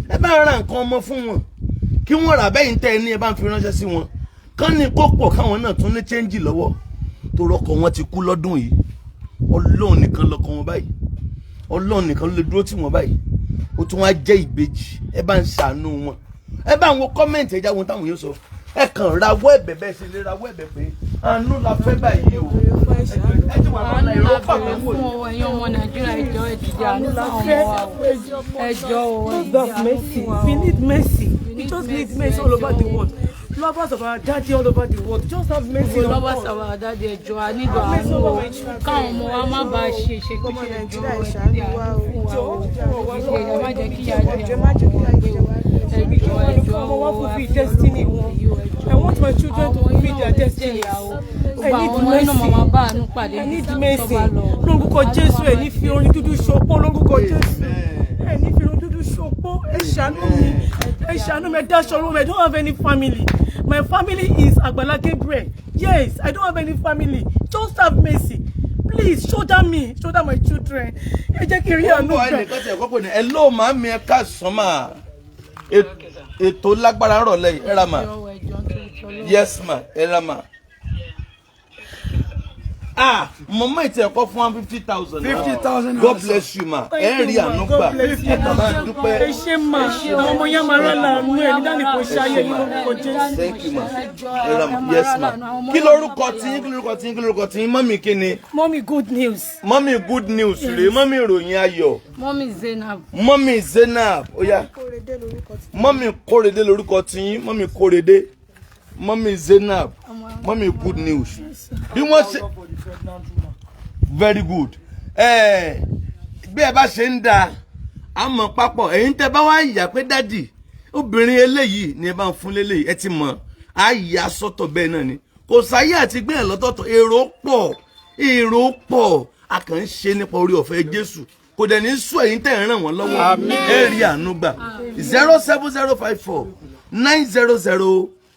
Ẹ bá ń ra nǹkan ọmọ fún wọn kí wọ́n rà bẹ́yìn tẹ́ ẹ ní, ẹ bá ń fi ránṣẹ́ sí wọn kán ní kó pọ̀, káwọn náà tún ní change lọ́wọ́, tó rọ́kọ wọn ti kú lọ́dún yìí. Ọlọ́run nìkan lọ́kọ wọn báyìí, Ọlọ́run nìkan ló lè dúró tì wọ́n báyìí. Ó tún wá jẹ́ ìbejì. Ẹ bá ń ṣàánú wọn. Ẹ bá ń wo comment, ẹ já wọn táwọn yóò sọ. Ẹ kàn rawọ́ ẹ̀bẹ̀ bẹ́ẹ̀ ṣe lè rawọ́ ẹ̀bẹ̀ pé àánú la fẹ́ báyìí o. Ẹ ti wà lọ́nà Àánú èrò la pàmò bèrè wò. fún o. Ẹ̀yin ọmọ Nàìjíríà, ẹ jọ̀ọ́, ẹ dìde àánú fún àwọn ọmọ wa o. Ẹ jọ̀ọ́ o, ẹ Just dìde have àánú mercy. fún wa We o. need mercy. We need just need mercy, mercy all over the ẹjọ́. world. Lovers of our daddy all over the world. Just have mercy Gbogbo on lọ́wọ́ us. sàwọn àdáde, ẹ jọ̀ọ́, a nílò àánú o, káwọn ọmọ wa má bàa ṣe ìṣekúṣe. Ọmọ Ẹ jọ̀ọ́, Nàìjíríà, ẹ ìṣàánú dìde wa àánú o. fún wa o. Ẹ má jẹ́ kí ìyà jẹ Ẹ má jẹ́ kí ìyà jẹ wá. Ẹ jọ̀ọ́, ẹ jọ̀ọ́ Ọmọ wa o, fulfill destiny wọn. I want my children to fulfill their destiny. I Gbogbo need àwọn ọmọ inú mercy. màmá bá àánú pàdé I need tó mercy. bá lọ. Lórúkọ Jésù, ẹ ní fi orin dúdú ṣopó lórúkọ Jésù. Ẹ ní fi orin dúdú ṣopó. Ẹ ṣàánú mi. Ẹ ṣàánú mi. Ẹ dáṣọ rú mi. I don't have any family. My family is Agbala Gabriel. Yes, I don't have any family. Just have mercy. Please shoulder me, shoulder my children. Ẹ jẹ́ kí n rí Ó ń àánú bọ̀. gbà. Ẹnìkan tí ẹ̀kọ́ pè ní ẹ ló máa ń mi. Ẹ ká sán mà. Ètò lágbára ń rọ̀lẹ́ yìí. Ẹ ra mà. Ẹ jọ̀ọ́, ẹ jọ̀ọ́, nítorí t'Ọlọ́run. Yes ma, ẹ ra mà. Ah, mọ̀mọ́ ìtì ẹ̀kọ́ fún 150,000. 50,000. God bless you ma. Ẹ rí àánú God gbà. bless you. Ẹ kàn máa dúpẹ́. Ẹ ṣé mà, àwọn ọmọ yẹn máa rán làánú ẹ ní dání kò ṣayé yín lórúkọ Jésù. Thank you ma. Ẹ ra mà. Yes ma. Kí lorúkọ tiyín? Kí lorúkọ tiyín? Kí lorúkọ tiyín? Mummy kí ni? Mummy Good News. Mummy Good News rèé, mummy ìròyìn ayọ̀. Mummy Zainab. Mummy Zainab, ó yá. Kórèdé lórúkọ tí. Mummy Kórèdé lorúkọ tiyín. Mummy Kórèdé, Mummy Zainab, Mummy Good News, bí wọ́n ṣe very good. Bí ẹ bá ṣe ń da àmọ́ papọ̀, ẹ̀yin tẹ́ bá wá yà pé daddy, obìnrin eléyìí ni ẹ bá ń fún léléyìí, ẹ ti mọ̀ á yà sọ́tọ̀. Bẹ́ẹ̀ náà ni kò sáyé àti gbé ẹ̀ lọ́tọ̀ọ̀tọ̀. Èrò pọ̀, èrò pọ̀. A kàn ń ṣe nípa orí ọ̀fẹ́ Jésù, kò dẹ̀ ní sún ẹ̀yin tẹ̀ ń ràn wọ́n lọ́wọ́. Ẹ rí àánú gbà.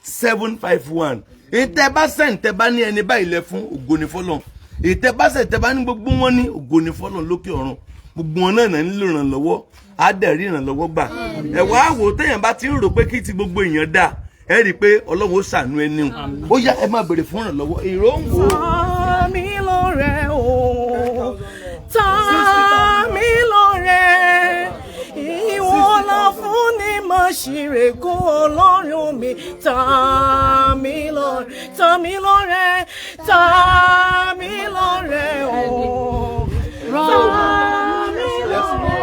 07054900751. Ìtẹ́ bá sẹ̀, ǹtẹ́ bá ní ẹni báyìí lẹ fún, ògo ni fọ́lọ́run. Ìtẹ́ bá sẹ̀, tẹ́ bá ní gbogbo wọn ní, ògo ni fọ́lọ́run lókè ọ̀run. Gbogbo wọn náà nílò ìrànlọ́wọ́, á dẹ̀ rí ìrànlọ́wọ́ gbà. Ẹ wá wò, téèyàn bá ti ń rò pé kí ti gbogbo èèyàn dà, ẹ rí i pé Ọlọ́run ó ṣàánú ẹni o. Ó yá, ẹ máa béèrè fún ìrànlọ́wọ́. Èrò ń wò ó. Ta mí lọ́rẹ o, ta mí lọ́rẹ, ìwọ la fún ni má ṣìrègùn, Ọlọ́run mi. Ta mí lọ́rẹ, ta mí lọ́rẹ, ta mí lọ́rẹ o, ta mí lọ́rẹ,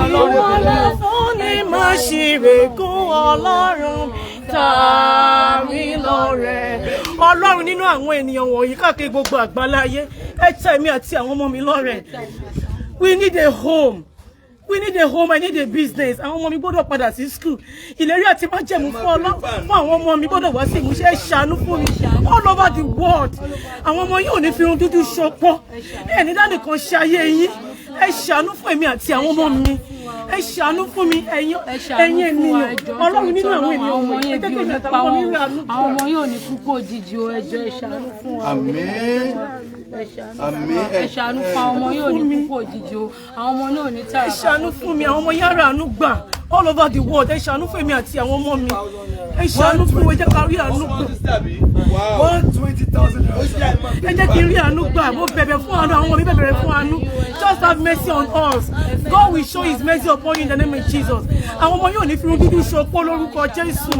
ìwọ la fún ni má ṣìrègùn, Ọlọ́run ta mí lọ́rẹ. Ọlọ́run nínú àwọn ènìyàn wọ̀nyí káàkiri gbogbo àgbáláyé, ẹ tẹ́ èmi àti àwọn ọmọ mi lọ́rẹ. We need a home, we need a home. I need a business. Àwọn ọmọ mi gbọ́dọ̀ padà sí school. Ìlérí àti májẹ̀mú fún ọlọ́ fún àwọn ọmọ mi gbọ́dọ̀ wá sí ìmúṣẹ. Ẹ ṣàánú fún mi all over the world. Àwọn ọmọ yìí ò ní fi irun dúdú ṣọpọ́. Ẹni dánìkan ṣe ayé yín. Ẹ ṣàánú fún èmi àti àwọn ọmọ mi. Ẹ ṣàánú fún mi. Ẹ̀yin Ẹ ṣàánú ẹ̀yin fún wa, ènìyàn ẹ jọ̀ọ́, Ọlọ́run nínú àwọn àwọn ènìyàn ọmọ wọ̀nyí, ẹ yẹn jẹ́ bí kí èmi òní àtàwọn pa ọmọ mi wọn rí àánú o. Àwọn ọmọ yóò ní kú kú òjijì o. Ẹ jọ̀ọ́, ẹ ṣàánú fún wa o. Àmín. Ẹ ṣàánú. Àmín. Ẹ ṣàánú fún àwọn ọmọ yóò ní kú kú òjijì o. Àwọn ọmọ náà ní tààrà. Ẹ ṣàánú fún mi. Àwọn ọmọ yàrá àánú gbà all over the world. Ẹ ṣàánú fún èmi àti àwọn ọmọ mi. Ẹ ṣàánú fún mi. Ẹ jẹ́ ká rí àánú gbà. 120,000 naira. Ẹ jẹ́ kí n rí àánú gbà. Mo bẹ̀bẹ̀ fún àánú. Àwọn ọmọ mi bẹ̀bẹ̀ fún àánú. Just have mercy on us. God will show his mercy upon you in the name of Jesus. Àwọn ọmọ yóò ní fi irun dúdú ṣopó lórúkọ Jésù.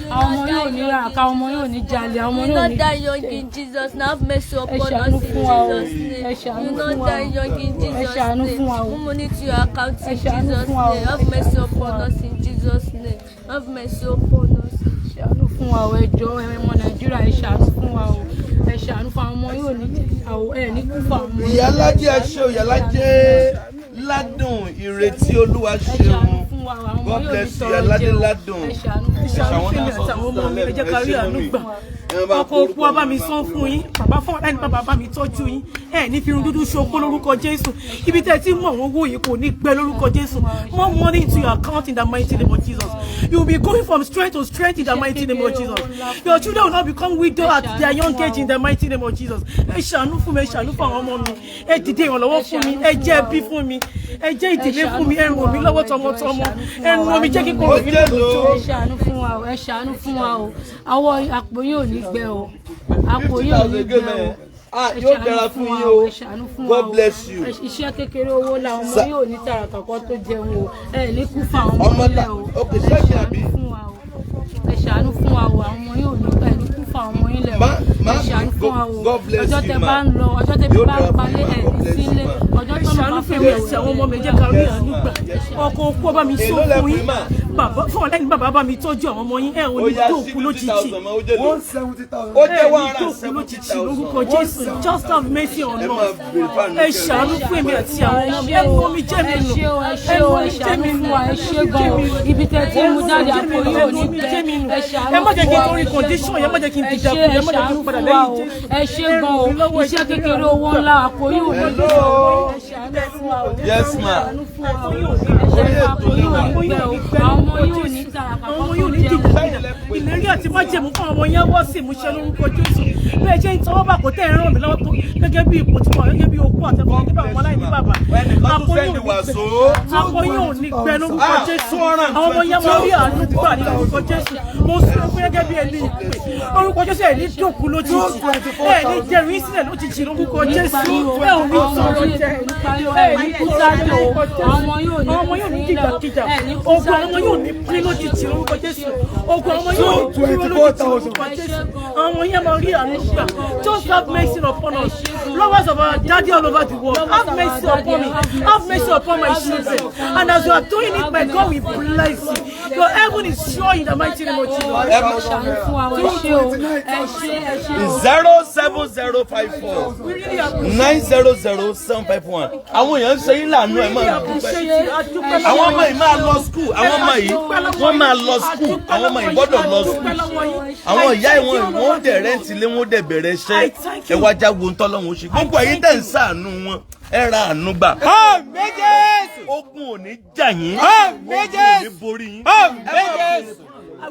Àwọn ọmọ yóò ní rà ká, àwọn ọmọ yóò ní jalè, àwọn ọmọ You yóò not ní. die young in Jesus. Now have mercy Ẹ upon ṣàánú us in fún wa o. Jesus' name. Ẹ ṣàánú You fún not wa die o. young in Ẹ Jesus' ṣàánú name. fún wa o. Move money to your account Ẹ in ṣàánú Jesus' fún wa o. name. Have mercy upon us in Jesus' name. Have mercy upon us. Ṣàánú fún wa o. Ẹ jọ̀ọ́, ẹ ọmọ Nàìjíríà, ẹ ṣàánú fún wa o. Ẹ ṣàánú fún àwọn ọmọ yóò ní àwọn ẹ ní kú fún àwọn ọmọ. Ìyálájẹ, ẹ ṣé o. Ìyálájẹ ládùn ìrètí, Olúwa Ẹ ṣeun. ṣàánú fún wa o. Àwọn ọmọ God yóò ní bless you. tọrọ Ìyálájẹ jẹ o. ládùn. Ẹ ṣàánú fún Ẹ wa. ṣàánú fún èmi àti àwọn ọmọ mi. Ẹ jẹ́ ká rí àánú gbà. Ọkọ̀ òkú ọba mi san fún yín, bàbá fún ọ̀rẹ́ ní bàbá bá mi tọ́jú yín. Ẹ ní fi irun dúdú ṣokó lórúkọ Jésù. Ibi tẹ́ ẹ ti mú àwọn owó yìí kò ní gbẹ lórúkọ Jésù. More money into your account in the mighty name of Jesus. You will be going from strength to strength in the mighty name of Jesus. Your children will not become widow at their young age in the mighty name of Jesus. Ẹ ṣàánú fún mi, ẹ ṣàánú fún àwọn ọmọ mi. Ẹ dìde ìrànlọ́wọ́ fún mi, ẹ jẹ́ ẹbí fún mi, ẹ jẹ́ ìdílé fún mi, ẹ ràn mí lọ́wọ́ tọmọtọmọ, ẹ ràn mí jẹ́ kíkọ́ Ó mi jẹ́ lójú. lò. Ẹ ṣàánú fún wa o, ẹ ṣàánú fún wa o. Àwọ àpò yóò ní gbẹ o, àpò yóò ní gbẹ o. Ah, Ẹ yóò ṣàánú dára fún fún wa yín o, o. ẹ ṣàánú fún wa God o. bless you. Iṣẹ́ kékeré owó làwọn ọmọ Sa- yóò ní tààràtà kan tó jẹun o. Ẹ ní kú fún àwọn ọmọ Ọmọ nílẹ̀ ta- o. ok, Ẹ ṣẹ́ẹ̀kì ṣàánú àbí? fún wa o, ẹ ṣàánú fún wa o. Àwọn ọmọ yóò ní ẹ ní kú fún àwọn ọmọ yín lẹ̀ o. Ẹ ṣàánú fún wa o. God bless Ọjọ́ you, tẹ ma. bá ń lọ, ọjọ́ tẹ Yóò bá ń dára fún palẹ̀ yín, ma. ẹ̀ God ní bless you, sílé. ma. Ọjọ́ Ẹ tọ́nà ṣàánú bá fún fẹ́ mi wẹ̀ àti àwọn ọmọ mi, jẹ́ ká rí àánú gbà. Ọkọ̀ òkú ọba mi Èló sọ lẹ fún pè yín, mà? bàbá fún ọ̀lẹ́ni bàbá bá mi tọ́jú àwọn ọmọ yín. Ẹ ò Ó ní yá dòkú 70,000 lójijì. mọ́, ó jẹ́ lò. 170,000. Ó jẹ́ Ẹ ní 170,000. dòkú lójijì lórúkọ Jésù. Just have mercy on Ẹ máa us. bèrè fáànù Ẹ kẹrin. ṣàánú fún èmi àti àwọn ọmọ mi. Ẹ mú mi jẹ́ mi Ẹ nù. ṣé o, ẹ ṣé Ẹ o, mú ẹ mi jẹ́ ṣàánú mi fún nù. wa, ẹ ṣé gan o. Ibi tẹ tí ń mú jáde àpò yóò ní gbẹ. Ẹ ṣàánú Ẹ má jẹ́ kí n fún wa torí o. condition, ẹ má jẹ́ kí n Ẹ dìjà ṣé, kú, ẹ ẹ má jẹ́ kí ṣàánú n padà fún wa lẹ́yìn o. Jésù. Ẹ ṣé gan o. Ẹ ràn mí lọ́wọ́, ẹ Iṣẹ́ jẹ́ kí n rí kékeré àánú owó gbà. ńlá àpò yóò ní gbẹ. Hello. Ẹ ṣàánú fún wa o. Yes, ma. Ẹ ṣàánú fún wa o. Ẹ ṣàánú àpò yóò ní gbẹ o. Àwọn ọmọ yóò ní tàràkà Àwọn ọmọ kan yóò tó ní jẹun. dìjà. Ìlérí àti májẹ̀mú fún àwọn yẹn wọ́n sì múṣẹ lórúkọ Jésù. Bẹ́ẹ̀ ṣe ń tọwọ́ bà kó tẹ́ ẹ ràn mí lọ́wọ́ tó gẹ́gẹ́ bí ipò tí mo wà, gẹ́gẹ́ bí okó àtẹ̀kọ́, gẹ́gẹ́ bí àwọn aláìní bàbá. Ẹnìkan Àpò tún yóò send ní gbẹ. wàsó. Àpò yóò ní gbẹ lórúkọ Ah, Jésù. 222. Àwọn ọmọ yẹn máa rí àánú gbà ní lórúkọ Jésù. Mo sọ fún gẹ́gẹ́ bí ẹni ìpè lórúkọ Jésù, ẹ̀ ní dòkú lójijì, ẹ̀ ní jẹrù yín sílẹ̀ lójijì lórúkọ Jésù. Ẹ̀ ò ní sọ̀rọ̀ jẹ, ẹ̀ ní kú sáájú o. Àwọn ọmọ yóò ní Àwọn ọmọ yóò ní dìjàkíjà. Ogun àwọn ọmọ yóò ní pín lójijì lórúkọ Jésù. Ogun àwọn ọmọ yóò ní pín lójijì lórúkọ Jésù. Àwọn ọmọ yẹn máa rí àánú gbà. Just have mercy upon us, lovers of our daddy all over the world. Have mercy upon me, have mercy upon my children. And as you are doing it, my God will bless you. Your heaven is sure in the mighty name of Jesus. Ẹ ṣàánú fún wa o. Ẹ ṣé o, ẹ ṣé, ẹ ṣé o. 07054 We really appreciate 900751. Àwọn èèyàn ń ṣe yín lànà, ẹ we máa really dúpẹ́. appreciate you. A dúpẹ́ Àwọn lọ́wọ́ ọmọ yìí máa lọ school. Àwọn ọmọ yìí wọ́n máa lọ school. Àwọn ọmọ yìí gbọ́dọ̀ lọ school. Àwọn ìyá ẹ̀ wọ́n dẹ̀ rent ilé, wọ́n dẹ̀ bẹ̀rẹ̀ iṣẹ́. Ẹ wá jáwo ń tọ́lọ́hún ṣe. Gbogbo ẹ̀yin tẹ̀ ń ṣàánú wọn, ẹ ra àánú gbà. Ogun ò ní jà yín. Ogun ò ní borí yín.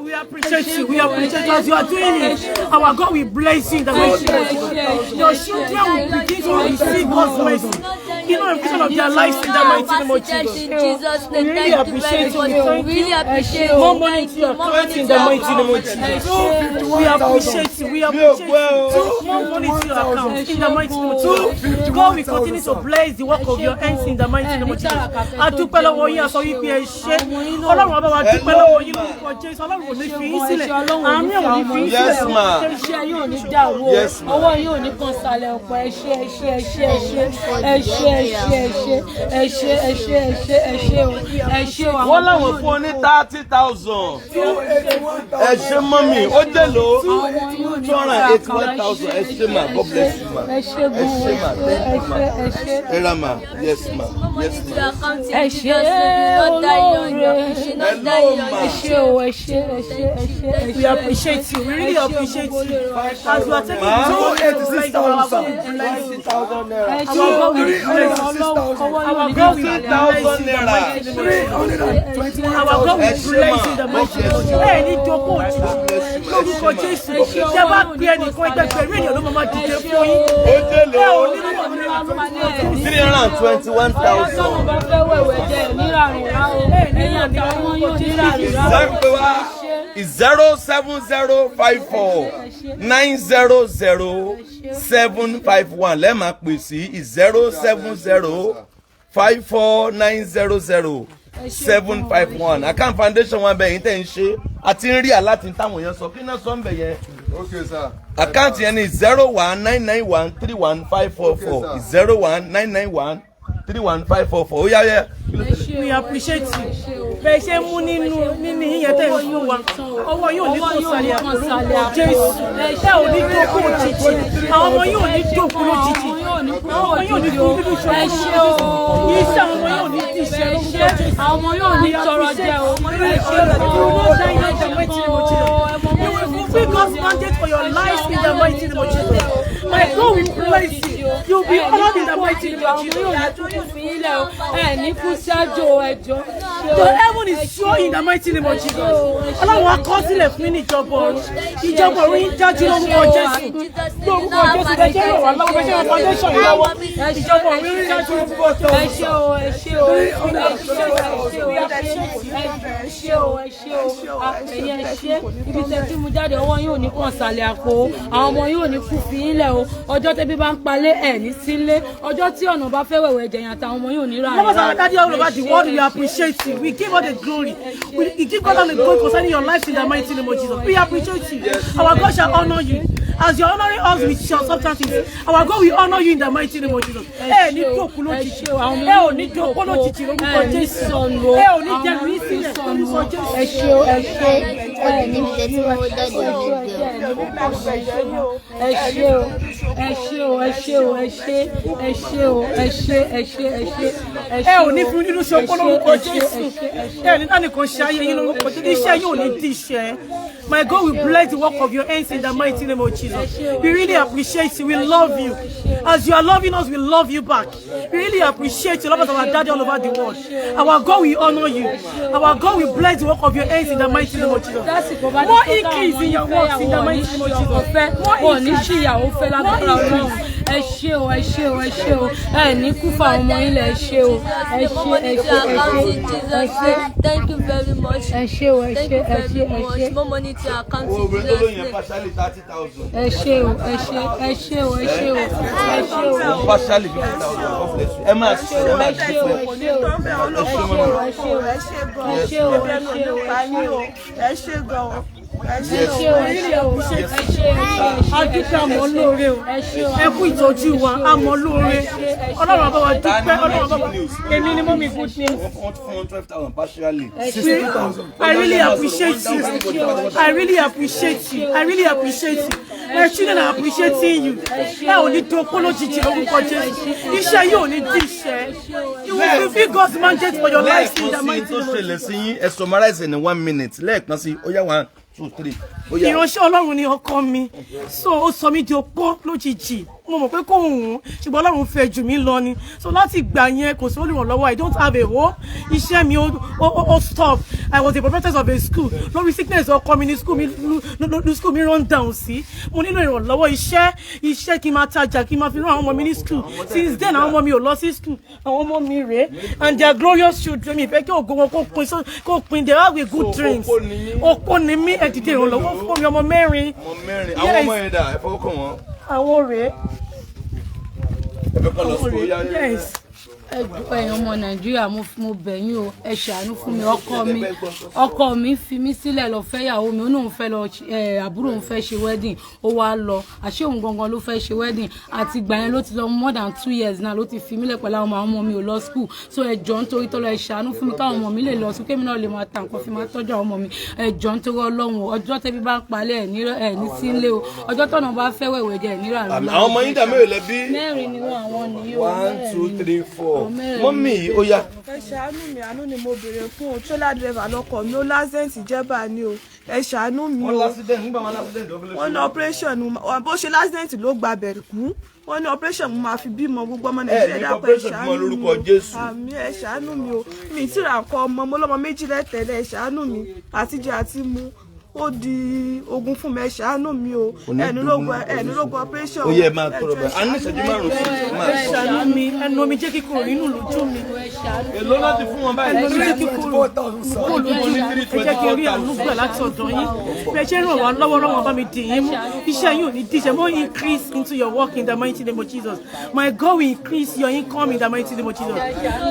We appreciate you. We appreciate you as you are doing it. Our God will bless you in the mighty name of Jesus. Your children will begin to receive God's mercy in all vision of their lives in the mighty name of Jesus. In Jesus' name, We really thank you very appreciate you. much. Thank We really you. appreciate you. More money Thank to your you. More account money in to the your mighty name of account. Jesus. We appreciate you. We appreciate you. More money to your account in the mighty name of Jesus. God will continue to bless the work of your hands in the mighty name of Jesus. A dúpẹ́ lọ́wọ́ yín, a sọ wípé ẹ ṣé. Ọlọ́run á bá wa dúpẹ́ lọ́wọ́ yín lórúkọ Jésù. Ọlọ́run ò ní fi yín sílẹ̀. Àmì ò ní fi yín Yes, sílẹ̀. ma. Iṣẹ́ yóò ní dàrú o. Yes, ma. Ọwọ́ yóò ní kan sàlẹ̀ ọ̀pọ̀. Ẹ ṣé, ẹ ṣé, ẹ ṣé, ẹ ṣé, ẹ ṣé, ẹ ṣé, ẹ ṣé, ẹ ṣé, ẹ ṣé, ẹ ṣé, ẹ ṣé o, ẹ ṣé o. Wọ́n láwọn fún ọ ní 30,000. Ẹ ṣé mummy, ó jẹ́ lò ó 281,000. Ẹ ṣé ma, God bless you ma. Ẹ ṣé Ẹ gan ṣé ma, o, thank ẹ you ma. ṣé, ẹ ṣé. Ẹ ra ma, yes ma, More money yes to ma. your account Ẹ in ṣé Jesus' name. You will not die young. olóore. You should not Hello, die young. ma. Ẹ ṣé o, ẹ ṣé, ẹ ṣé, ẹ ṣé, ẹ ṣé. We appreciate you. We really appreciate you. As you are taking Ma. 286,000. 20,000 naira. Ẹ ṣé o, ọwọ́ yóò ní kan sàlẹ̀ 15,000 naira. Our God Ẹ will ṣé bless ma, you in the God mighty name bless of you. Jesus. Ẹ ní jókòó òjijì lórúkọ Jésù. Tẹ bá pe ẹnìkan, ẹgbẹgbẹ̀rún ènìyàn ló máa dìde fún yín. Ó jẹ́ lò Ẹ ò ó ní mọ̀ ní 321,000. Ọlọ́run bá fẹ́ wẹ̀wẹ̀ jẹ́ níràrùn rá o. Ẹ̀yin àtàwọn yóò níràrùn rá o. 07054900751 lẹ́ẹ̀ma pè sí 07054900751. Account foundation wọn bẹ̀ yín tẹ̀ ń ṣe àti ń rí àláti táwọn èèyàn sọ kí náà sọ ń bẹ̀ yẹn. Okay, sir. Account yẹn ni 0199131544, 0199131544. Ó yá yẹ. We appreciate you. Bẹ́ẹ̀ ṣe ń mú nínú yíyẹn tẹ̀ ń fún wa. Ọwọ́ yóò ní kó sàlẹ̀ àpò lórúkọ Jésù. Ẹ ò ní jókòó òjijì. Àwọn ọmọ yóò ní jókòó lójijì. Àwọn ọmọ yóò ní kú nínú ìṣòro Ẹ lórúkọ ṣé Jésù. o. Iṣẹ́ àwọn ọmọ yóò ní dìṣẹ́ lórúkọ Jésù. Àwọn ọmọ yóò ní tọrọ jẹ o. Ẹ ṣé o. You will fulfill God's mandate for your lives in the mighty name of Jesus. My God will bless you. You will be honored in the mighty name of Jesus. Ẹ ní kú ṣáájú ẹjọ́. The heaven is sure in the mighty name of Jesus. Ọlọ́run á kọ sílẹ̀ fún yín ní ìjọba ọ̀run. Ìjọba ọ̀run yín dájú lórúkọ Jésù. Lórúkọ Jésù, bẹ́ẹ̀ ṣe ràn wá lọ́wọ́, bẹ́ẹ̀ ṣe ràn foundation yìí lọ́wọ́. Ìjọba ọ̀run yín dájú lórúkọ Ẹ Jésù. ṣé o, ẹ ṣé o, ẹ ṣé o, ẹ ṣé o, ẹ ṣé o, ẹ ṣé o, ẹ̀yin ẹ ṣé. Ibi tẹ́ tí mu jáde, ọwọ́ yóò ní kàn sàlẹ̀ àpò o, àwọn ọmọ yóò ní kú fi yín lẹ̀ o. Ọjọ́ tẹ́bí bá ń palẹ̀ ẹ̀ ní sílé, ọjọ́ tí ọ̀nà bá fẹ́ wẹ̀wẹ̀ jẹ̀yìn, àtàwọn ọmọ yóò ní rà. Lovers our daddy all over the world, we appreciate you. We give all the glory. We give God all the glory concerning your life in the mighty name of Jesus. We appreciate you. Our God shall honor you. As you're honoring us with your substances, our God will honor you in the mighty name of Jesus. Ẹ ní dòkú lójijì. Ẹ ò ní dòkú lójijì lórúkọ Jésù. Ẹ ò ní jẹnu yín sílẹ̀ lórúkọ Jésù. Ẹ ṣé o, ẹ ṣé. Ẹ ní Níbi tẹ́ tí wọ́n jáde ní gbé. Ẹ ṣé o, ẹ ṣé o, ẹ ṣé o, ẹ ṣé, ẹ ṣé o, ẹ ṣé, ẹ ṣé, ẹ ṣé, ẹ ṣé. Ẹ ò ní fi nínú ṣokó lórúkọ Jésù. Ẹ ní tánìkan ṣe ayé yín lórúkọ Jésù. Iṣẹ́ yín ò ní di iṣẹ́. My God will bless the work of your hands in the mighty name of Jesus. We really appreciate you. We love you. As you are loving us, we love you back. We really appreciate you. Love us, our daddy all over the world. Our God will honor you. Our God will bless the work of your hands in the mighty name of Jesus. Lásìkò bá ti More tó táwọn increase in your works in the mighty name of Jesus. fẹ́ wọn ní ṣìyàwó fẹ́ lágbára Ọlọ́run. Ẹ ṣé o, ẹ ṣé o, ẹ ṣé o. Ẹ ní kú fún àwọn ọmọ yín lẹ. Ẹ ṣé o, ẹ ṣé, ẹ ṣé, ẹ ṣé, ẹ ṣé. Thank you very much. Ẹ ṣé o, ẹ Thank ṣé, you ẹ ṣé, very ẹ much. ṣé. More money to your account Owó in obìnrin tó Jesus' lóyún name. partially 30,000. Ẹ ṣé o, ẹ ṣé, ẹ ṣé o, ẹ ṣé o, ẹ ṣé o. Partially 50,000. God bless you. Ẹ máa ṣe, ẹ máa Ẹ ṣé o, dúpẹ́. ẹ ṣé o, Ẹ ṣé mọ́mí. ẹ ṣé o, Ẹ ṣé gan. ẹ ṣé o, ẹ Ẹnu ṣé o, ní pa yín o. Ẹ ṣé gan o. Ẹ ṣé ẹ ṣé o. o, ẹ ṣé o, ẹ ṣé, ẹ ṣé. A dúpẹ́, àmọ́ lóore o. Ẹ ṣé o. Ẹ kú ìtọ́jú wa, àmọ́ lóore. Ọlọ́run á bá wa dúpẹ́, Ọlọ́run á bá wa. Èmi ni mọ́mí good news. Wọ́n fún wọn 12,000 partially. I really appreciate you. I really appreciate you. I really appreciate you. My children are appreciating you. Ẹ ò ní dopó lójijì lórúkọ Jésù. Iṣẹ́ yóò ní di iṣẹ́. You will fulfill God's mandate for your life in the Lẹ́ẹ̀kan sí mighty tó name of ṣẹlẹ̀ sí yín, ẹ summarize in one minute. Lẹ́ẹ̀kan sí, ó yá, one, two, three. Ó yá. Ìránṣẹ́ Ọlọ́run ni ọkọ mi, so ó sọ mí di opó lójijì. Mo mọ̀ pé kò wùn ún, ṣùgbọ́n Ọlọ́run fẹ́ jù mí lọ ni. So láti ìgbà yẹn, kò sí olùrànlọ́wọ́. I don't have a home. Iṣẹ́ mi ó stop. I was a prophetess of a school. Lórí sickness ọkọ mi ní school mi ní school mi run down sí. Mo nílò ìrànlọ́wọ́ iṣẹ́, iṣẹ́ kí n máa tajà, kí n máa fi rán àwọn ọmọ mi ní school. Since then, àwọn ọmọ mi ò lọ sí school. Àwọn ọmọ mi rèé, and they are glorious children. Mi ìfẹ́ kí ògo wọn kó pin kó pin. They have a good dreams. Opó ni yín. Opó ni mí. Ẹ dìde ìrànlọ́wọ́ fún mi. Ọmọ mẹ́rin. Ọmọ mẹ́rin. Àwọn ọmọ yẹn dà? Ẹ fọwọ́ kàn wọ́n. Àwọn rèé. Ẹ fẹ́ kọ́ lọ school. Ó yá. Yes. Ẹ jọ̀ọ́, ẹ̀yin ọmọ Nàìjíríà, mo bẹ̀ yín o, ẹ ṣàánú fún mi. Ọkọ mi, ọkọ mi fi mí sílẹ̀ lọ fẹ́ ìyàwó mi. Ó ní òun fẹ́ lọ ẹ, àbúrò òun fẹ́ ṣe wedding, ó wá lọ. Àṣé òun gangan ló fẹ́ ṣe wedding. Àti ìgbà yẹn ló ti lọ, more than 2 years náà ló ti fi mí lẹ̀ pẹ̀lú àwọn ọmọ. Àwọn ọmọ mi ò lọ school. So ẹ jọ̀ọ́, nítorí tọ́lọ́, ẹ ṣàánú fún mi káwọn ọmọ mi lè lọ school, kémi náà lè máa ta nǹkan fi máa tọ́jú àwọn ọmọ mi. Ẹ jọ̀ọ́, nítorí Ọlọ́run o, ọjọ́ tẹ́bí bá ń palẹ̀, ẹ̀ ní ẹ̀ ní sílé o. Ọjọ́ tọ̀nà bá fẹ́ wẹ̀wẹ̀ jẹ́, ẹ̀ ní rà. Àwọn ọmọ yín dà? Mélòó lẹ bí? Mẹ́rin ni wọ́n, àwọn nìyí o. One, Mẹ́rin. two, three, four. Àwọn mẹ́rin. Mọ́mì yìí, ó yá. Ẹ ṣàánú mi, àánú ni mo béèrè fún o. Trailer driver lọkọ mi, ó l'accident jẹ́bà ni o. Ẹ ṣàánú mi Wọ́n o. l'accident nígbà wọn l'accident ló fi lè Wọ́n ní operation, bó ṣe l'accident ló gba bẹ̀rẹ̀ kú. Wọ́n ní operation mo máa fi bímọ. Gbogbo ọmọ Nàìjíríà, ní dápẹ́, ẹ operation ṣàánú bímọ mi lórúkọ o. Jésù. Àmín. Ẹ ṣàánú mi o. Mi ì tí ra nǹkan ọmọ. Mo lọ́mọ méjì lẹ́tẹ̀lẹ̀. Ẹ ṣàánú mi. Àtijẹ àti mu ó di ogun fún mi. Ẹ ṣàánú mi o. Ní Ẹnu dogun. lógun, ẹnu lógun operation. Ó yẹ, ẹ máa Ẹ tọrọ jọ̀ọ́, ẹ bẹ́ẹ̀. A ní ṣàánú ìṣẹ́jú mi. 5 sí i. Máa Ẹ sọ. ṣàánú mi. Ẹnu omi jẹ́ kíkorò nínú lójú mi. Èló láti fún wọn báyìí? Ẹnu omi jẹ́ kíkorò kúrò lójú mi. Ẹ jẹ́ kí n rí àánú gbà láti ọ̀dọ̀ yín. Bí ẹ ṣe ń ràn wá lọ́wọ́ lọ́wọ́, bá mi dì yín mú. Iṣẹ́ yín ò ní díṣẹ́. More increase into your work in the mighty name of Jesus. My God will increase your income in the mighty name of Jesus.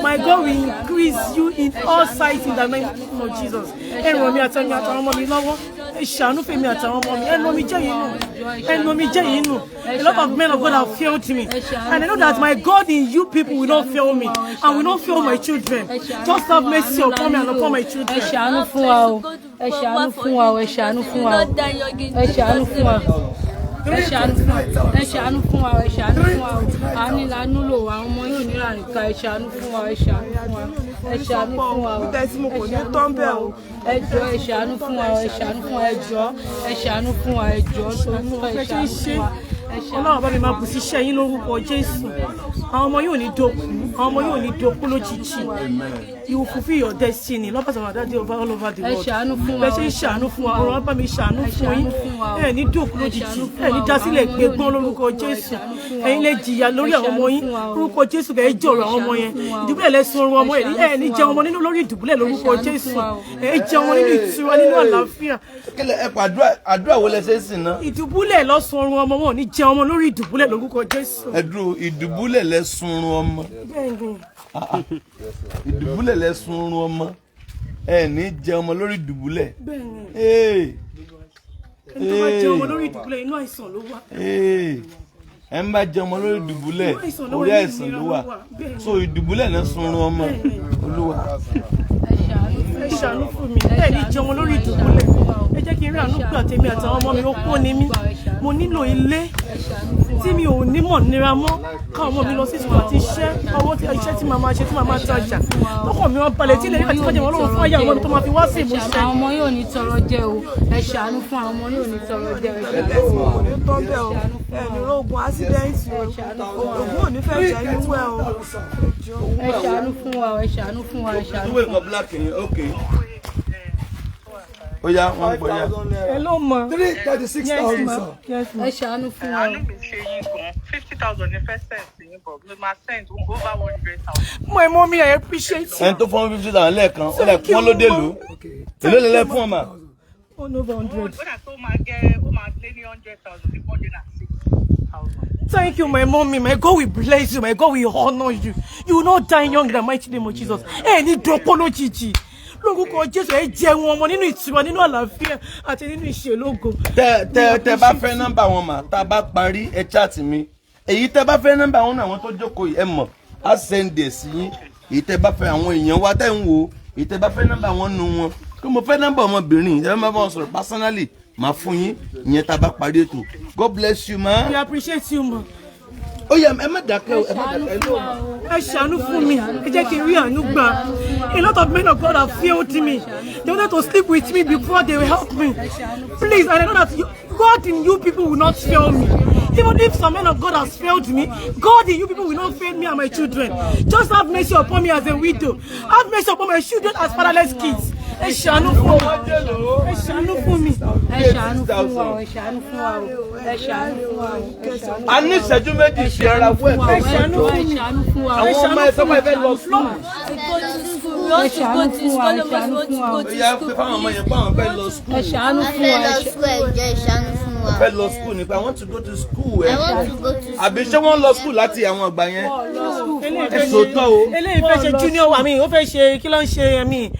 My God will increase you in all sides in the mighty name of Jesus. Ẹ ràn mí àtàwọn àtàwọn ọmọ mi lọ́wọ́. Ẹ ṣàánú fèmí àtàwọn ọmọ mi. Ẹnu omi jẹ́ yín nù, ẹnu omi jẹ́ yín nù. A lot of men of God have failed me, and I know that my God in you people will not fail me and will not fail my children. Just have mercy upon me and upon my children. Ẹ ṣàánú fún wa o, ẹ ṣàánú fún wa o, ẹ ṣàánú fún wa o, ẹ ṣàánú fún wa. Ẹ ṣàánú fún wa, ẹ ṣàánú fún wa, ẹ ṣàánú fún wa o. Àánú la nílò, àwọn ọmọ yóò níra nìkan. Ẹ ṣàánú fún wa, ẹ ṣàánú fún wa, ẹ ṣàánú fún wa o. Ẹ ṣàánú fún wa o. Ẹ jọ̀ọ́, ẹ ṣàánú fún wa, ẹ ṣàánú fún wa, ẹ jọ̀ọ́, ẹ ṣàánú fún wa, ẹ jọ̀ọ́, ẹ ṣàánú fún wa, ẹ ṣàánú. Ọlọ́run bá mi máa bù sí iṣẹ́ yín lórúkọ Jésù. Àwọn ọmọ yóò ní dòkú, àwọn ọmọ yóò ní dòkú lójijì. You will fulfil your destiny. Lovers of our daddy over all over the Ẹ world. ṣàánú fún wa. Bẹ́ẹ̀ ṣe ń ṣàánú fún wa, ọ̀run bá mi ṣàánú Ẹ fún ṣàánú yín. fún wa o. Ẹ ní dòkú Ẹ lójijì, ṣàánú fún ẹ ní wa o. dásílẹ̀ Àwọn ọmọ gbẹgbọ́n yóò ní lórúkọ dòkú o. Ẹ Jésù. ṣàánú fún wa Ẹ̀yin o. lè jìyà lórí Ẹ àwọn ọmọ ṣàánú yín. fún wa o. Lórúkọ Jésù, kẹ́ ẹ jọ̀rọ̀ àwọn ọmọ yẹn. Ẹ ṣàánú fún wa o. Ìdúbúlẹ̀ lẹ́sùn orun ọmọ Ẹ ẹ̀, ṣàánú ẹ ní fún jẹun wa ọmọ o. nínú lórí ìdùbúlẹ̀ lórúkọ Ẹ ṣàánú Jésù. fún wa o. Ẹ jẹun nínú ìtura, nínú àlàáfíà. Kílẹ̀ ẹ pàdúrà, àdúrà wo lẹ ṣe é sìn náà? Ìdùbúlẹ̀ lọ́sùn orun ọmọ, wọn ò ní jẹun ọmọ lórí ìdùbúlẹ̀ lórúkọ Jésù. Ẹ dúró, ìdùbúlẹ̀ lẹ sunrun ọmọ? Bẹ́ẹ̀ni. Ìdùbúlẹ̀ lẹ sunrun ọmọ, ẹ ní jẹ ọmọ lórí ìdùbúlẹ̀? Bẹ́ẹ̀ni. Ee. Ẹni tó bá jẹun ọmọ lórí ìdùbúlẹ̀, inú àìsàn ló wà. Ee, ẹ ń bá jẹ ọmọ lórí ìdùbúlẹ̀, Inú àìsàn ló wà, orí inú àìsàn ìnira ló wà. ló wà. Bẹ́ẹ̀ni. So ìdùbúlẹ̀ náà sunrun ọmọ. Olúwa. Ẹ ṣàánú fún Ẹ ṣàánú fún mi. Ẹ ní jẹun lórí ìdùbúlẹ̀. Ẹ jẹ́ kí n rí àánú gbà, tèmi àtàwọn ọmọ mi. Ó pọ̀ ní mí, mo nílò ilé tí mi ò ní mọ̀ nira mọ́, káwọn ọmọ mi lọ sí school, àti iṣẹ́ ọwọ́ tí iṣẹ́ tí màá máa ṣe, tí màá máa tajà, tọkàn mi wọn balẹ̀, tí ilẹ̀ nígbà tí kọjá wọn lọ́wọ́ fún àyà àwọn ọmọ mi tó máa fi wá sí ìmúṣẹ. Àwọn ọmọ yóò ní tọrọ jẹ o. Ẹ ṣàánú fún àwọn ọmọ yóò ní tọrọ jẹ o. Ẹ ṣàánú fún wa. Kò ní tán bẹ́ẹ̀ o. Ẹ ní rógun accident o. Ògùn ò ní fẹ́ jẹ́ yín wẹ́ o. Ẹ ṣàánú fún wa o. Ẹ ṣàánú fún wa, ẹ ṣàánú Ìwé nǹkan black yẹn, ok. Ó yá, wọ́n gbọ́ yá. Ẹ ló mọ. 336 Yes thousand, ma. sir. Yes ma. Ẹ ṣàánú fún wa o. Àánú mi ṣe yín gan. 50,000 ní first send sí yín, but mo máa send over 100,000. Mo ẹ mọ mi, I appreciate you. Ẹni tó fọ́n 50,000 lẹ́ẹ̀kan, ó lẹ̀ wọ́n ló dé lù ú. Èló lẹ lẹ́ fún ọmọ? One over hundred. Ó dà tó máa gẹ́, ó máa lé ní 100,000 ní 106,000. Thank you, my mommy. My God will bless you. My God will honor you. You will not die young in the mighty name of Jesus. Ẹ ní dọ́pọ́ lójijì. Lórúkọ Jésù, ẹ jẹun ọmọ nínú ìtura, nínú àlàáfíà àti nínú ìṣèlógo. Tẹ bá fẹ́ nọ́mbà wọn mà, tá a bá parí, ẹ chat mi. Èyí tẹ bá fẹ́ nọ́mbà wọn náà, àwọn tó jókòó yìí, ẹ mọ̀, á send ẹ̀ sí yín. Èyí tẹ bá fẹ́, àwọn èèyàn wa tẹ́ ń wò ó, èyí tẹ bá fẹ́ nọ́mbà wọn nu wọn kí mo fẹ́ nọ́mbà ọmọbìnrin yìí, ẹ má bá wọn sọ̀rọ̀ personally, màá fún yín ìyẹn tá a bá parí ètò. God bless you, ma. We appreciate you, ma. Ó yá, ẹ má dákẹ́ o, ẹ má dákẹ́ ẹ lóò. Ẹ ṣàánú fún mi. Ẹ jẹ́ kí n rí àánú gbà. A lot of men of God have failed me. They wanted to sleep with me before they will help me. Please, and I know that you, God in you people will not fail me. Even if some men of God has failed me, God in you people will not fail me and my children. Just have mercy upon me as a widow. Have mercy upon my children as fatherless kids. Ẹ ṣàánú fún mi. Ẹ ṣàánú fún mi. Ẹ ṣàánú fún wa o. Ẹ ṣàánú fún wa o. Ẹ ṣàánú fún wa o. Ẹ ṣàánú. A ní ìṣẹ́jú 2 sí ara fún Ẹ ẹ̀fẹ́. ṣàánú fún mi. Ẹ ṣàánú fún wa o. Àwọn ọmọ ẹ sọ́kọ̀ ẹ fẹ́ lọ school. We go to school. We want to go to school. All of us want to go Ó to yá, school. pé fáwọn ọmọ yẹn pé àwọn fẹ́ lọ school. Ẹ ṣàánú A fún fẹ́ wa. lọ school, ẹ jọ̀ọ́, ẹ ṣàánú fún wa. Fẹ́ lọ school ni pé I want to go to school. I Ẹ want to go to school. àbí ṣé wọ́n lọ school láti àwọn ìgbà yẹn? Ẹ sòótọ́ o. Eléyìí fẹ́ ṣe junior wa mi, ó fẹ́ ṣe, kí ló ń ṣe mi,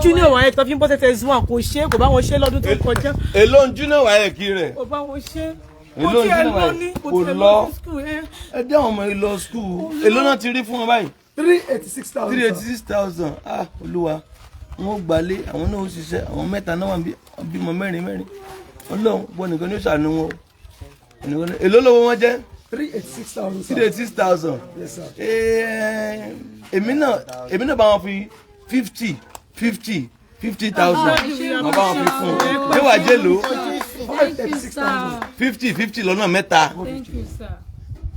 junior wa yẹn tó fi ń bọ́ tẹ̀tẹ̀ one, kò ṣe, kò bá wọn ṣe lọ́dún tó kọjá. Èló ń junior WAEC rẹ̀? Kò bá wọn ṣe. Kò Èló ń tiẹ̀ junior lọ WAEC? ní kò Kò tiẹ̀ lọ. lọ sí school ẹ. Ẹ dé àwọn ọmọ yìí lọ school. Èló náà ti rí fún wọn báyìí? 386,000. 386,000. Ah, Olúwa, wọn ò gbalé, àwọn náà ó ṣiṣẹ́, àwọn mẹ́ta náà wà ń bímọ mẹ́rin mẹ́rin. Ọlọ́run bọ́ nìkan ní ó ṣàánú wọn o. Nìkan ní- Èló lówó wọn jẹ́? 386,000. 386,000. Yes, sir. Èmi náà bá wọn fi fifty fifty fifty thousand, mo bá wọn fi fún un níwà jẹ́lò. 536,000. 50 50 lọ́nà mẹ́ta. Thank you, sir.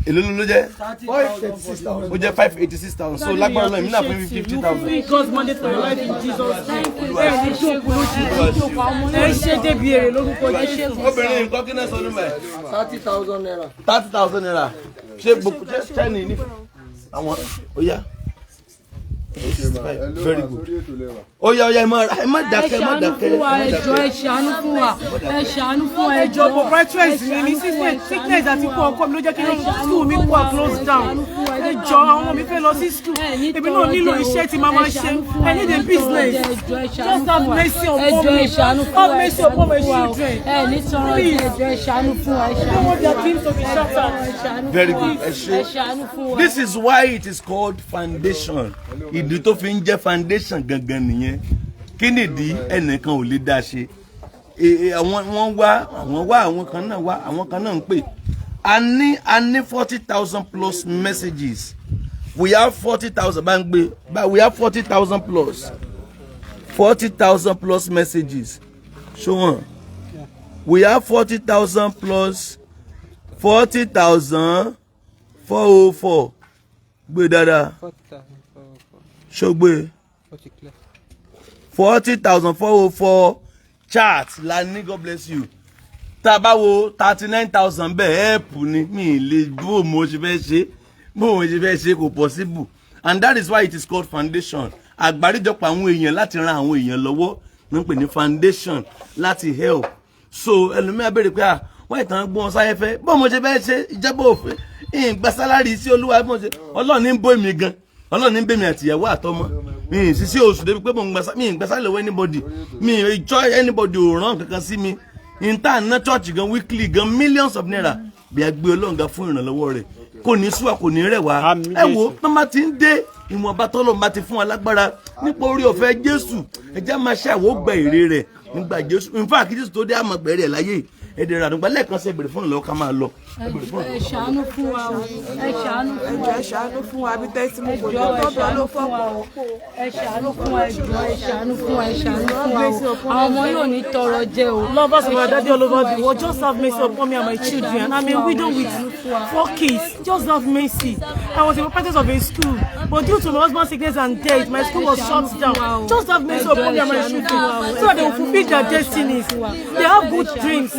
Èló ló jẹ́? 536,000. Ó jẹ́ 586,000. So lágbára náà, èmi náà fún 50,000. Fulfill God's mandate for your life in Jesus' name. Ẹ ní jókòó lójijì. Ẹ ṣe débi èrè lórúkọ Jésù. Obìnrin nǹkan kí náà sọ nígbà yẹn? 30,000 naira. 30,000 naira. Ṣé gbogbo ṣé ṣẹ́ni ní àwọn? Ó yá, very good. Ó yá, ó yá, ẹ má ẹ má Ẹ dákẹ́, ẹ má ṣàánú dákẹ́, fún wa. ẹ má Ẹ jọ̀ọ́, dákẹ́. ẹ ṣàánú fún wa. Ẹ ṣàánú fún wa. Ẹ Ẹ jọ̀ọ́, jọ̀ọ́. proprietress mi ní sickness àti ikú ọkọ mi ló jẹ́ kí school mi kó close down. Ẹ jọ̀ọ́, àwọn ọmọ mi fẹ́ lọ sí school. Èmi náà nílò iṣẹ́ tí màá máa ṣe. I need a business. Just have mercy upon me. Have mercy upon my children. Ẹ ní tọrọ jẹ. Ẹ jọ̀ọ́, ẹ ṣàánú fún wa. Ẹ I ṣàánú don't want their dreams to be shattered. Very good, ẹ ṣé. Ẹ ṣàánú fún wa. This is why it is called foundation. Ìdí tó fi ń jẹ́ foundation gangan nìyẹn. Kí nìdí? Ẹnìkan ò lè dá ṣe. Àwọn wọ́n wá, àwọn wá, àwọn kan náà wá, àwọn kan náà ń pè. A ní 40,000 plus messages. We have 40,000, bá ń gbé bá, we have 40,000 plus, 40,000 plus messages. Ṣó wọn, we have 40,000 plus, 40,404. Gbé dáadáa, ṣó gbé? 40,404 chat la ní. God bless you. Tá a bá wo 39,000 bẹ́ẹ̀, help ni. Mi lè bó mo ṣe fẹ́ ṣe, bó mo ṣe fẹ́ ṣe, kò possible, and that is why it is called foundation. Àgbáríjọpọ̀ àwọn èèyàn láti ran àwọn èèyàn lọ́wọ́ ní ń pè ní foundation, láti help. So ẹlòmíà béèrè pé, ah, wọ́n ìtàn gbọ́n sáyẹ́fẹ́, bó mo ṣe fẹ́ ṣe ìjẹ́bọ̀ òfin ìgbà salary sí Olúwa, bó mo ṣe, Ọlọ́run ní ń bó mi gan, Ọlọ́run ní ń bẹ́ mi àtìyàwó àtọmọ mi ì sí sí oṣù débi pé mo ń gbà, mi ì gbà salary lọ́wọ́ anybody, mi ì jọ anybody ò rán kankan sí mi. In tá ná church gan weekly gan, millions of naira. Bí a gbé Ọlọ́run ga fún ìrànlọ́wọ́ rẹ̀, kò ní sú wa, kò ní rẹ̀ wá. Ẹ wo tó bá ti ń dé, ìwọ̀nba tọ́lọ́ bá ti fún wa lágbára nípa orí ọ̀fẹ́ Jésù, ẹ jẹ́ máa ṣe àwọ̀ gba èrè rẹ̀ nígbà Jésù. In fact, kí Jésù tó dé, àmọ̀ gbẹ̀rẹ̀ láyé èdè ìrànlọ́gbà lẹ́ẹ̀kan sí. Ẹ béèrè fún ìrànlọ́wọ́, ká máa lọ. Ẹ béèrè fún Ẹ ṣàánú fún wa o, ẹ ṣàánú fún wa. Ẹ ṣàánú fún wa, bí tẹ́sí mú kò Ẹ jọ̀ọ́, tó ẹ tọ́bẹ̀ ló ṣàánú fún wa fọ́pọ̀. o, ẹ ṣàánú fún wa, ẹ jọ̀ọ́, ẹ ṣàánú fún wa, ẹ ṣàánú fún wa o. Àwọn ọmọ yóò ní tọrọ jẹ o. Lovers of our daddy all over the world, just have mercy upon me and my children. I'm a widow with four kids. Just have mercy. I was a proprietor of a school, but due to my husband's sickness and death, my school was shut down. Just have mercy upon me and my children so that they will fulfill their destinies. They have good dreams.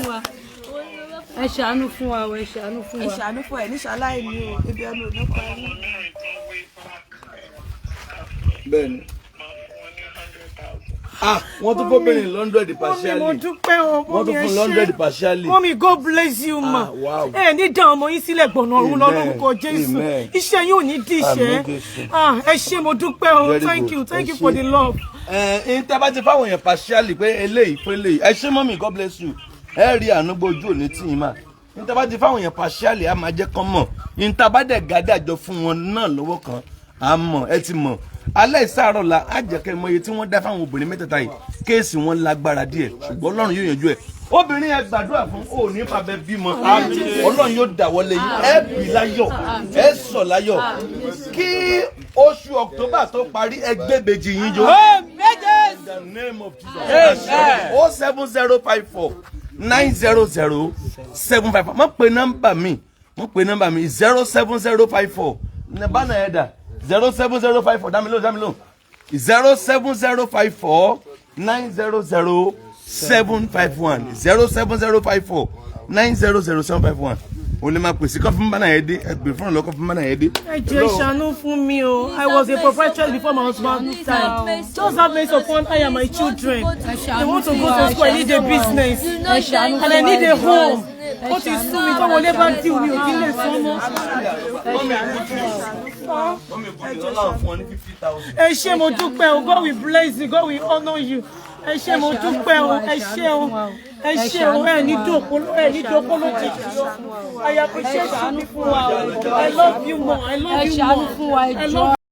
Ẹ ṣàánú fún wa o, ẹ ṣàánú fún Ẹ wa. ṣàánú fún ẹ níṣàláì ní o, ibi ẹnu ò ní pa yín. Bẹ́ẹ̀ni, ah, wọ́n tún fọ́bìnrin 100 Mummy, mo partially. dúpẹ́ o. Wọ́n tún Mummy, ẹ fún 100 ṣé. partially. Mummy, God bless you, ma. Ah, wow. Ẹ ní dá ọmọ yín sílẹ̀ gbọ̀nà ọ̀run lọ Amen. lórúkọ Jésù. Amen. Iṣẹ́ yín ò ní díṣẹ́. Àmín, Jésù. Ah, ẹ ṣé, mo dúpẹ́ o. Very Thank good. you, thank Ẹ you for ṣé. the love. Ẹ ń tẹ́ bá ti fáwọn èèyàn partially pé eléyìí fún eléyìí. Ẹ ṣé mummy, God bless you. Ẹ rí àánú ojú òní tì yín mà. Ń tẹ́ bá ti fáwọn èèyàn partially, á máa jẹ́ kán mọ̀. Ń tá bá dẹ̀ gádàjọ fún wọn náà lọ́wọ́ kan, á mọ̀, ẹ ti mọ̀. Alẹ́ ìsáàrọ̀ la á jẹ́ kẹ́ mọ iye tí wọ́n dá fáwọn obìnrin mẹ́tẹ̀ẹ̀ta yìí. Case wọn lágbára díẹ̀, ṣùgbọ́n Ọlọ́run yóò yanjú ẹ̀. Obìnrin yẹn gbàdúrà fún òní fàbẹ bímọ, Ọlọ́run yóò dáwọ́lé yín, ẹ bí láyọ̀, ẹ sọ̀ láyọ̀. Kí oṣù October tó parí, ẹ gbébejì yín jó. In the name of Jesus. 07054900754. Mo pe nọ́mbà mi, mo pe nọ́mbà mi, 07054. Bánà ẹ̀dà 07054, dámilò, dámilò, 07054900751, 07054900751. O lè máa pèsè kọfí bánà yẹn dé. Ẹgbẹ́ fún ọ̀lọ́ kọfí bánà yẹn dé. Ẹ jọ̀ọ́, ẹ ṣàánú fún mi o. I was a proprietress before my husband died. Just have mercy upon I and my children. They want to go to school. I need a business. And I need a home. Ó ti sú mi, tọ́wọ́ lé bá dì mí, ò kí lè sán mọ́. Mummy kò ní Ọlọ́run fún ọ ní 50,000. Ẹ ṣé, mo dúpẹ́ o. God will bless you. God will honour you. Ẹ ṣé, mo dúpẹ́ o. Ẹ ṣé o. Ẹ ṣé o. Ẹ ní dòkó, ẹ ní dòkó lójijì o. I appreciate you people. I love you more. I love Ẹ you ṣàánú more. fún wa, ẹ I jọ̀ọ́. love